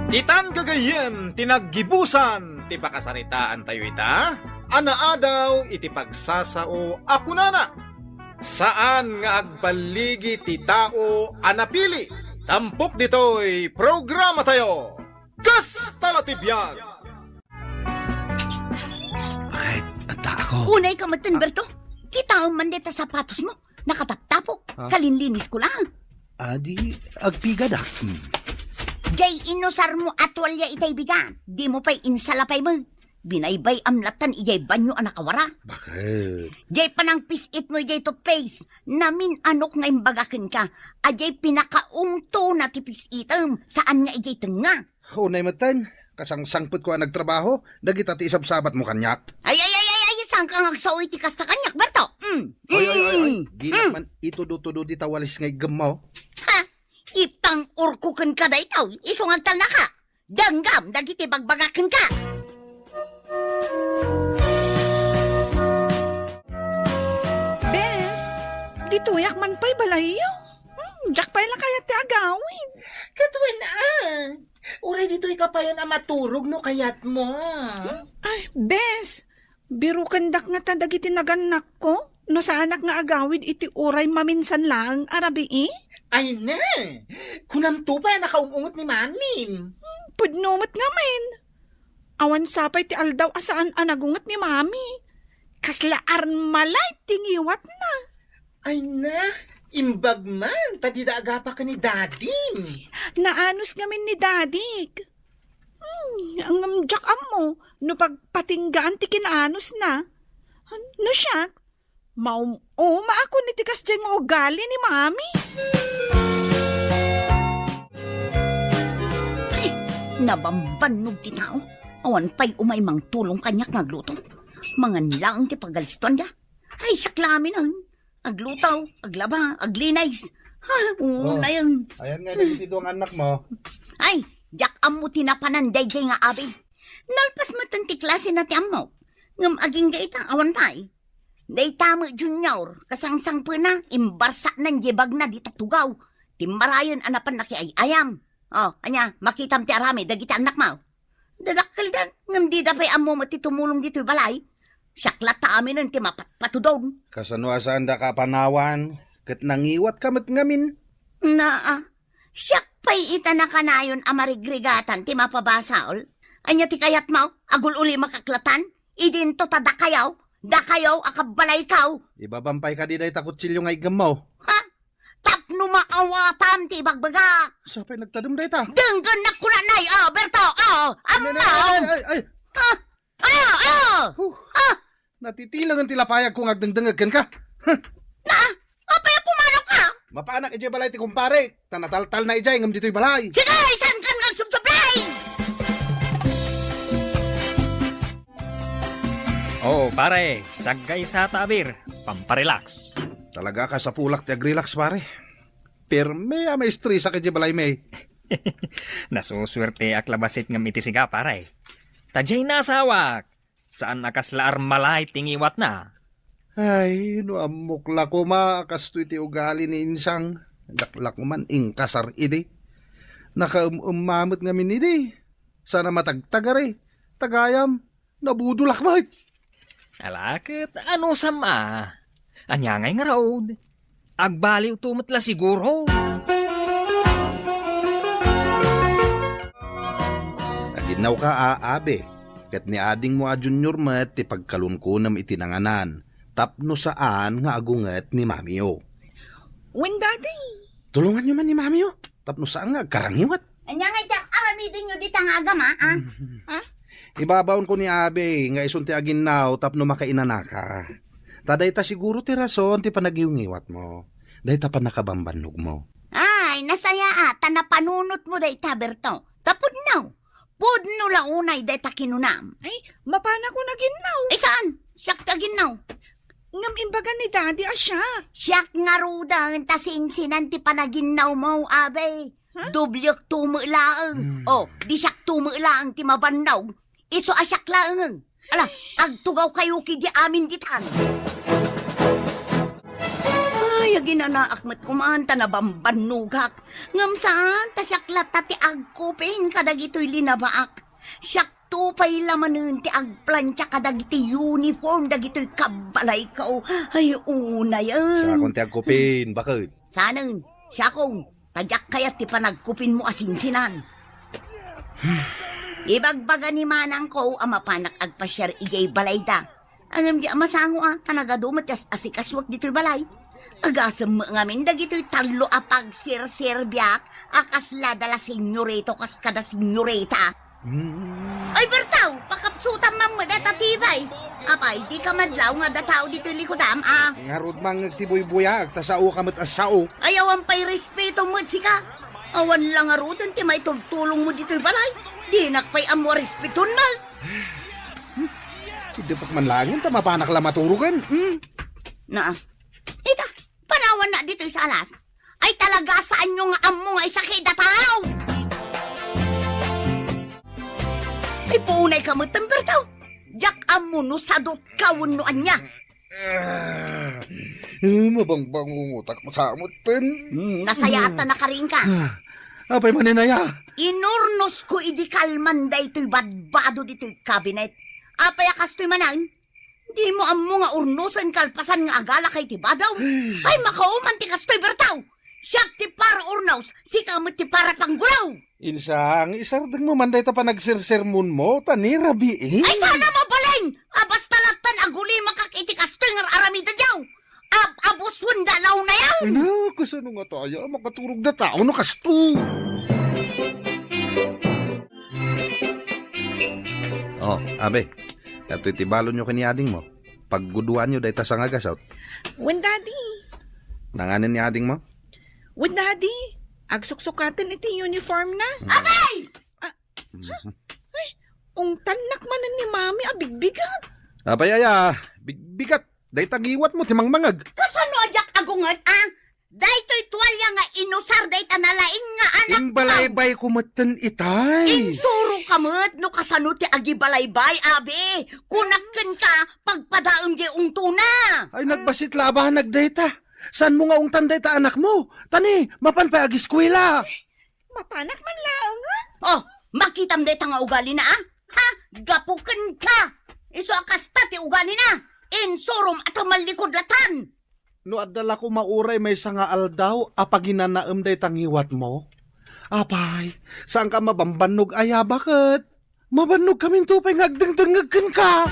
Ditan gagayyem ti naggibusan ti pakasaritaantayo ita a naadaw iti pagsasao a kunana, saan nga agballigi ti tao a napili. Tampok ditoy programatayo. Kasta la ti biag! Baket, addaak. Unayka metten, Berto. Kitaem man dayta sapatosmo. Nakataptapok. Ah? Kalinlinisko laeng. Adi, agpigadak. Hmm. Jay inusarmo a tualya itay bigat. Dimo pay insalapay met. Binaybay-am lattan idiay banyo a nakawara. Baket? Jay panangpis-itmo idiay toothpaste. Namin-anok nga imbaga kenka. Ajay pinakaungto na ti pis-item. Saan nga idiay tengnga. Unay metten, kasangsangpetko a nagtrabaho, dagita ti isabsabatmo kaniak. Ay, ay, ay, ay, ay, saanka nga agsao iti kasta kaniak, Berto? Mm. Ay, ay, ay, ay, mm, dinak man itudo-tudo dita walis nga iggemmo. Ha? Ipang-urko kenka daytoy, isu nga agtalnaka. Denggem dagiti bagbaga kenka. Bes, ditoyak man pay balayyo. Hmm, diak pay la kayat ti agawid. Ket wen a. Uray ditoyka payen a maturog no kayatmo. Hmm? Ay, bes, birukendak ngata dagiti nagannakko no saanak nga agawid iti uray maminsan laeng a rabii. Ay ne! Kunamto pay a nakaung-unget ni mamim. Hmm, pudno met ngamin. Awan sapay ti aldaw a saan a nagunget ni mami. Kasla armalay ti ngiwatna. Ay na, imbag man, ta dida agapa ken ni dadim. Naanus ngamin ni dadik. Hmm, ngem diak ammo no pagpatinggaan ti kinaanusna. No siak, maum-umaakon iti kasdiay nga ugali ni mami. Ay, nabambannog ti tao. Awan pay umay mangtulong kaniak nga agluto. Mangan laeng ti pagalistuanda. Ay, siak la amin, ah. Agluto, aglaba, aglinis. Ha, oh, unay. Ayan nga, dagiti dua nga annakmo. Ay, diak ammo ti napanan daydiay nga abi. Nalpas metten ti klasena ti ammok. Ngem agingga ita, awan pay. Dayta met Junior, kasangsangpetna, imbarsaknan diay bagna dita tugaw. Timmarayen a napan nakiay-ayam. O, ania, makitam ti aramid dagiti annakmo. Dadakkeldan, ngem dida pay ammo met ti tumulong ditoy balay. Siak latta aminen ti mapatpatudon. Kasano a saandaka a panawan, ket nangiwatka met ngamin? Naa, siak pay ita nakanayon a marigrigatan ti mapabasol. Ania ti kayatmo? Agul-ulimak latta? Idinto ta dakayo, dakayo a kabbalayko. Ibabam pay kadi dayta kutsilio nga iggemmo. Ha? Tapno maawatam ti ibagbagak. Siak pay nagtadem dayta. Denggennak kunanay, o, Berto, o, ammo. Ay, ay, ay, ay. Ah, ah, ah. Huh. Ah. Natitilengen ti lapayagko nga agdengdengngeg kenka. Huh. Na, apay a pumanaw ka? Mapanak idiay balay ti kumpare. Ta nataltalna idiay ngem ditoy balay. Sige, saan ka nga agsubsublay? Oo, pare. Saggaysata a beer. Pamparelax. Talaga, kasapulak ti agrelax, pare. Permi a maestresak idiay balaymi. Nasusuerteak la bassit ngem iti sika, pare. Ta diay naasawak. Saan a kasla armalay ti ngiwatna. Ay, no ammok la koma a kastoy ti ugali ni Insang. Diak la koman inkasar idi. Nakaem-emma met ngamin idi. Saan a matagtagari. Tagayam, nabudolak met. Ala, ket anusam a? Ania ngay ngarud? Agbaliwto met la siguro. Aginnawka a, Abe, ket ni adingmo a Junior met ti pagkalunkunem iti nanganan, tapno saan nga agunget ni mamiyo. Wen, Daddy. Tulonganyo man ni mamiyo, tapno saan nga agkarangiwat. Ania ngay ti ar-aramidenyo dita nga agama, a? Ha? Ibabaonko ni Abe nga isun ti aginnaw tapno makainanaka. Ta dayta siguro ti rason ti panagiwngiwatmo. Dayta pannakabambannogmo. Ay, nasayaat, ta napanunotmo dayta, Berto. Ta pudno. Pudno la unay dayta kinunam. Ay, mapanakon aginnaw. Ay, saan? Siak ti aginnaw. Ngem imbaga ni Daddy a siak. Siak ngaruden ta sinsinan ti panaginnawmo, Abe. Ha? Doblekto met laeng. Hmm. O, di siakto met laeng ti mabannog. Isu a siak laeng. Ala, agtugawkayo kidi amin ditan. Ay, aginanaak met koman ta nabambannogak. Ngem saan ta siak latta ti agkupin kadagitoy linabaak. Siakto pay la manen ti agplancha kadagiti uniform dagitoy kabbalayko. Ay, unayen. Siakon ti agkupin, baket. Sanen, siakon, ta diak kayat ti panagkupinmo a sinsinan. Ibagbaga ni manangko a mapanak agpasiar idiay balayda. Ngem di a masango a, ta nagadu met ti as-asikasuak ditoy balay. Agasem met ngamin dagitoy tallo a pagserserbiak a kasla da la senyorito kas kada senyorita. Mm. Ay, Bertaw, pakapsutam man met dayta tibay. Apay, di ka madlaw nga adda tao ditoy likudam, a? Ngarud mangngeg ti buybuyaak, ta saoka met a sao. Ay, awan pay respeto met sika. Awan la ngaruden ti maitultulongmo ditoy balay. Dinak pay ammo a respeton met. Iddepak man laengen ta mapanak la maturogen. Hmm? Na. Ita, panawanna ditoy sa alas. Ay, talaga, saanyo nga ammo nga isakit a tao? Ay, puunay ka met, Bertaw. Diak ammo no sadot ka wenno ania. Ah, eh, mabangbangungotak sa amutten. Hmm, nasayaat ta nakarinka. Ah, apay manen aya? Inurnosko idi kalman daytoy badbado ditoy kabinet. Apay a kastoy manen? Dimo ammo nga urnosen kalpasan nga agalaka iti badaw? Ay, makauman ti kastoy, Bertaw! Siak ti para urnos, sika met ti para panggulaw! Insang, isardengmo man dayta panagsersermonmo, ta ni rabii. Ay, sana mabalin! A, basta lattan agulimakak iti kastoy nga ar-aramidedyo! Ab-, abuswen da lawnayon! Ay na, kasano nga tayo? Makaturog da tao no kasto! Oh, Abe, datoy ti balonyo ken ni adingmo. Pagguduanyo dayta sangagasut. Wen, Daddy. Nanganen ni adingmo? Wen, Daddy. Agsuksukaten iti uniform na. Hmm. Abay! Ah, mhm. Ay, ungtannak manen ni Mami a bigbigat. Apay aya, bigbigat. Dayta ngiwatmo ti mangmangeg. Kasano a diak agunget, a? Daytoy tualya nga inusar dayta nalaing nga anak. Imbalaybayko metten itay. Insurok ka met no kasano ti agibalaybay, abi. Kunak kenka, pagpadaem diay ungtona. Ay, nagbasit la a banag dayta. Saanmo nga ungtan dayta anakmo? Ta ni, mapan pay agiskuela. Mapanak man laengen. Oh, makitam dayta nga ugalina, a? Ha? Gapu kenka. Isu a kasta ti ugalina. Insurom a tumallikod latan. No adda la koma uray maysa nga aldaw a paginanaem dayta ngiwatmo, apay, saanka mabambannog aya baket? Mabannogkaminto pay nga agdengdengngeg kenka.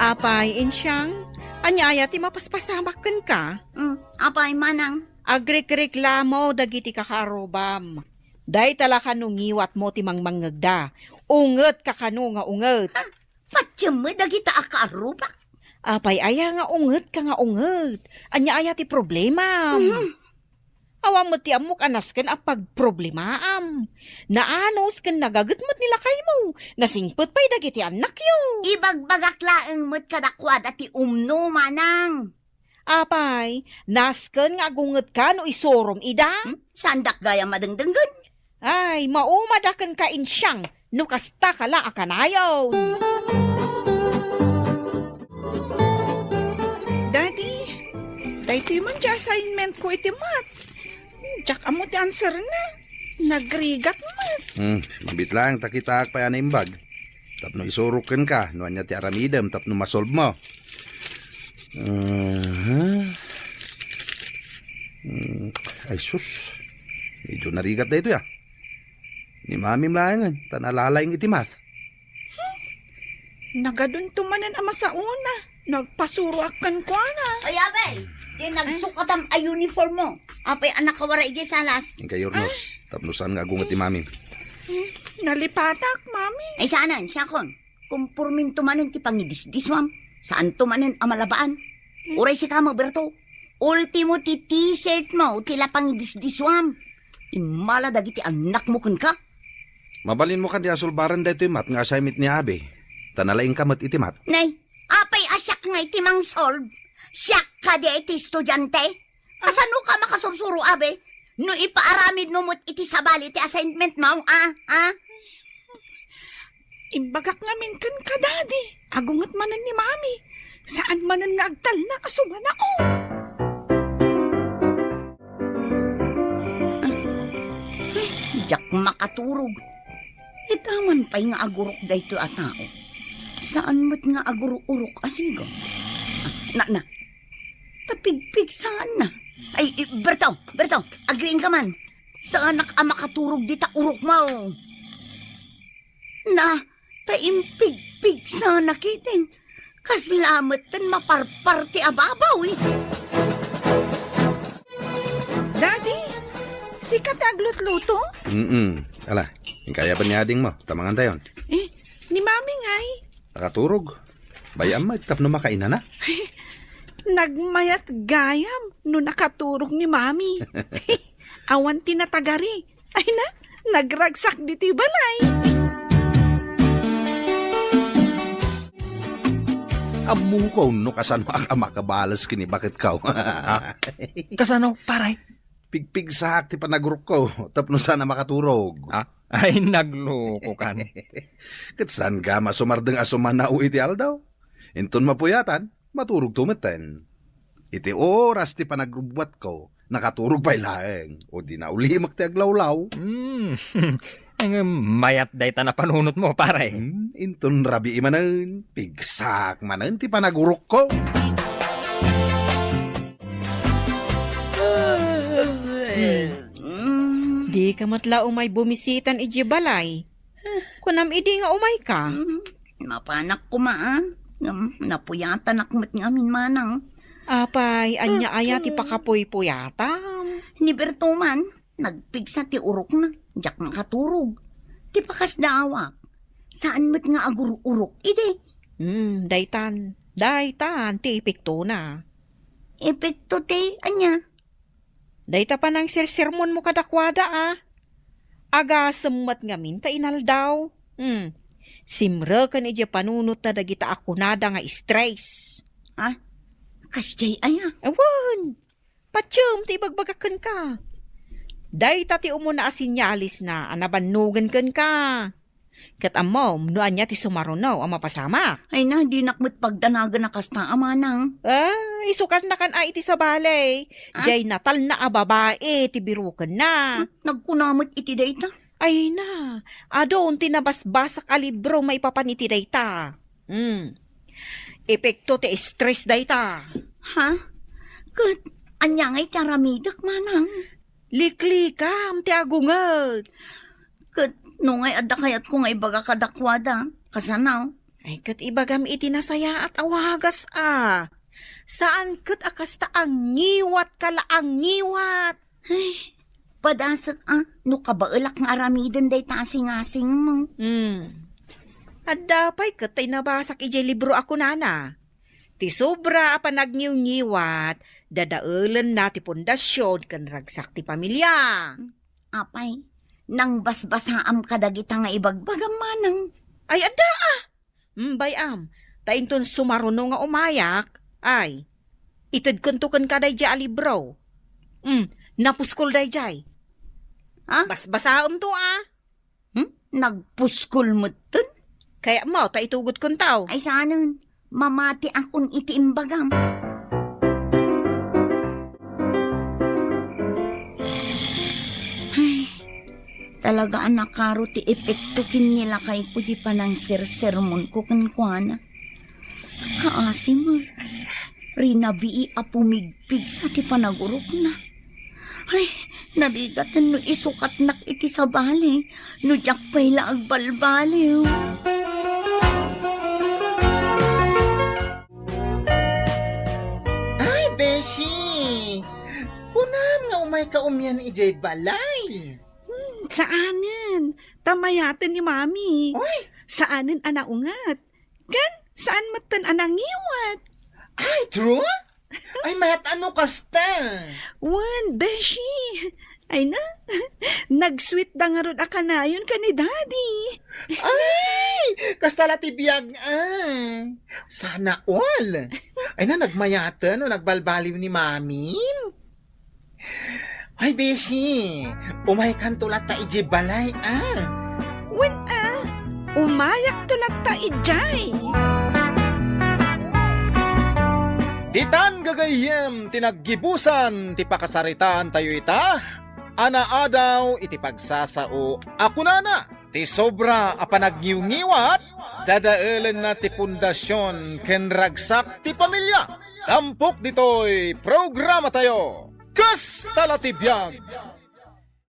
Apay, Insiang, ania aya ti mapaspasamak kenka? Mm, apay, manang. Agrikreklamo dagiti kakaarrubam. Dayta la kano ngiwatmo ti mangmangngegda. Ungetka kano nga unget. Ha? Patiem met dagita a kaarrubak? Apay aya nga ungetka nga unget? Ania aya ti problemam? Mhm. Awan met ti ammok a nasken a pagproblemaam. Naanus ken nagaget met ni lakaymo. Nasingpet pay dagiti annakyo. Ibagbagak laeng met kadakuada ti umno, manang. Apay, nasken nga agungetka no isurom ida? Hmm? Saandak gayam madengdenggen? Ay, maumadaken ka, Insiang, no kasta ka la a kanayon. Daddy, daytoy man ti assignment ko iti math. Diak ammo ti answer na. Nagrigat met. Hmm, mabiit laeng ta kitaak pay a naimbag. Tapno isurok kenka no ania ti aramidem tapno masolve mo. Aha. Hmm, ay sus. Medyo narigat daytoy, a. Ni Mamim laengen, ta nalalaing iti math. Nagadunto manen a masaona. Nagpasuroak kenkuana. Ay, abay, di nagsukatam a uniform mo. Apay a nakawara idiay salas. Inka, Yornos, tapno saan nga agunget ti Mamim. Hmm, nalipatak, Mami. Ay, saanen, siakon. Kumporminto manen ti pangidisdiswam. Saanto manen a malabaan. Hmm. Uray sika, Berto. Ultimo ti t-shirt mo, ti la pangidisdiswam. Immala dagiti annakmo kenka. Mabalinmo kadi a solbaren daytoy math nga assignment ni Abi. Ta nalaingka met iti math. Nay, apay a siak nga iti mangsolve? Siak kadi iti estudiante? Kasano ka makasursuro, Abi? No ipaaramidmo met iti sabali ti assignment mo, a? A? Imbagak ngamin kenka, Daddy. Agunget manen ni Mami. Saan manen nga agtalna a sumanao. Diak makaturog. Ita man pay nga agurok daytoy a tao. Saan met nga agururok a sigaw. Na, na. Tapigpigsaanna. Ay, eh, Berto, Berto, agriingka man. Saanak a makaturog dita urokmo. Na, ta impigpigsanak iten. Kasla met ten maparpar ti ababaw, eh. Daddy, sika ti aglutluto? Mm-mm. Ala, inkayaban ni adingmo, ta mangantayon. Eh, ni Mami ngay? Nakaturog. Bay-am met tapno makainana. Nagmayat gayam no nakaturog ni Mami. Awan ti natagari. Ay na, nagragsak ditoy balay. Ammokon no kasanoak a makabales ken ni baketko. Ah, kasano, pare? Pigpigsaak ti panagurokko tapno saan a makaturog. Ah, ay, naglukokan. Ket saan gayam a sumardeng a sumanao iti aldaw? Inton mapuyatan, maturogto metten. Iti oras ti panagrubbuatko, nakaturog pay laeng, o di naulimek ti aglawlaw. Hmm. Ngem mayat dayta napanunotmo, pare. Hmm, inton rabii manen, pigsaak manen ti panagurokko. Dika met la umay bumisitan idiay balay. Kunam idi nga umayka? Mm, mapanak koma, a. Ngem napuyatanak met ngamin, manang. Apay, ania aya ti pakapuypuyatam? Ni Berto man, nagpigsa ti urokna, diak makaturog. Ti pakasdaawak, saan met nga agur-urok idi. Hmm, daytan, daytan ti epektona. Epekto ti ania? Dayta panangsersermonmo kadakuada, a. Agasem met ngamin ta inaldaw. Hmm. Simreken idiay panunotda dagita a kunada nga stress. Ah, kasdiay aya? Awan. Patiem ti ibagbagak kenka. Dayta ti umuna a sinyalisna a nabannogen kenka. Ket ammom no ania ti sumaruno a mapasamak. Ay na, dinak met pagdanagen a kasta a manang. Ah, isukarnakan a iti sabali. Ah? Jay natalna a babai ti birukenna. Hmm, nagkuna met iti dayta? Ay na, adun ti nabasbasak a libro maipapan iti dayta. Hmm. Epekto ti stress dayta. Ha? Ket ania ngay ti aramidek, manang? Liklikam ti agunget. Ket no ngay adda kayatko nga ibaga kadakuada, kasano? Ay, ket ibagam iti nasayaat a wagas a. Saan ket a kasta a ngiwat ka la a ngiwat. Ay, padasek a, no kabaelak nga aramiden dayta a singasingmo. Hmm. Adda pay ket tay nabasak idiay libro a kunana, ti sobra a panagniwngiwat, dadaelenna ti pundasyon ken ragsak ti pamilya. Apay, nangbasbasaam kadagita nga ibagbagam manang? Ay, adda a! Mm, bay-am, ta inton sumaruno nga umayak, ay, itedkento kenka daydiay a libro. Mm, napuskol daydiay. Ha? Basbasaemto a. Hmm? Nagpuskol metten? Kayatmo ta itugotkon taw. Ay, saanen, mamatiakon iti imbagam. Ay, talaga a nakaro ti epekto ken ni lakayko ti panangsersermonko kenkuana. Kaasi met, rinabii a pumigpigsa ti panagurokna. Ay, narigaten no isukatnak iti sabali, no diak pay la agbalbaliw. Ay, Beshi! Kunam nga umayka umian idiay balay. Hmm, saanen. Ta mayaten ni Mami. Oy! Saanen a naunget. Ken, saan metten a nangiwat. Ay, true? Ay, mayat a no kasta. Wen, Beshi. Ay na, nagsweet da ngarud a kanayon ken ni Daddy. Ay, kasta la ti biag, ah. Sana all. Ay na, nagmayaten no nagbalbaliw ni Mami. Ay, Beshi, umaykanto latta idiay balay, ah. Wen, ah, umayakto latta idiay. Ditan gagayyem ti naggibusan ti pakasaritaantayo ita, a naadaw iti pagsasao a kunana, ti sobra a panagniwngiwat, dadaelenna ti pundasyon ken ragsak ti pamilya. Tampok ditoy programatayo, Kasta la ti Biag!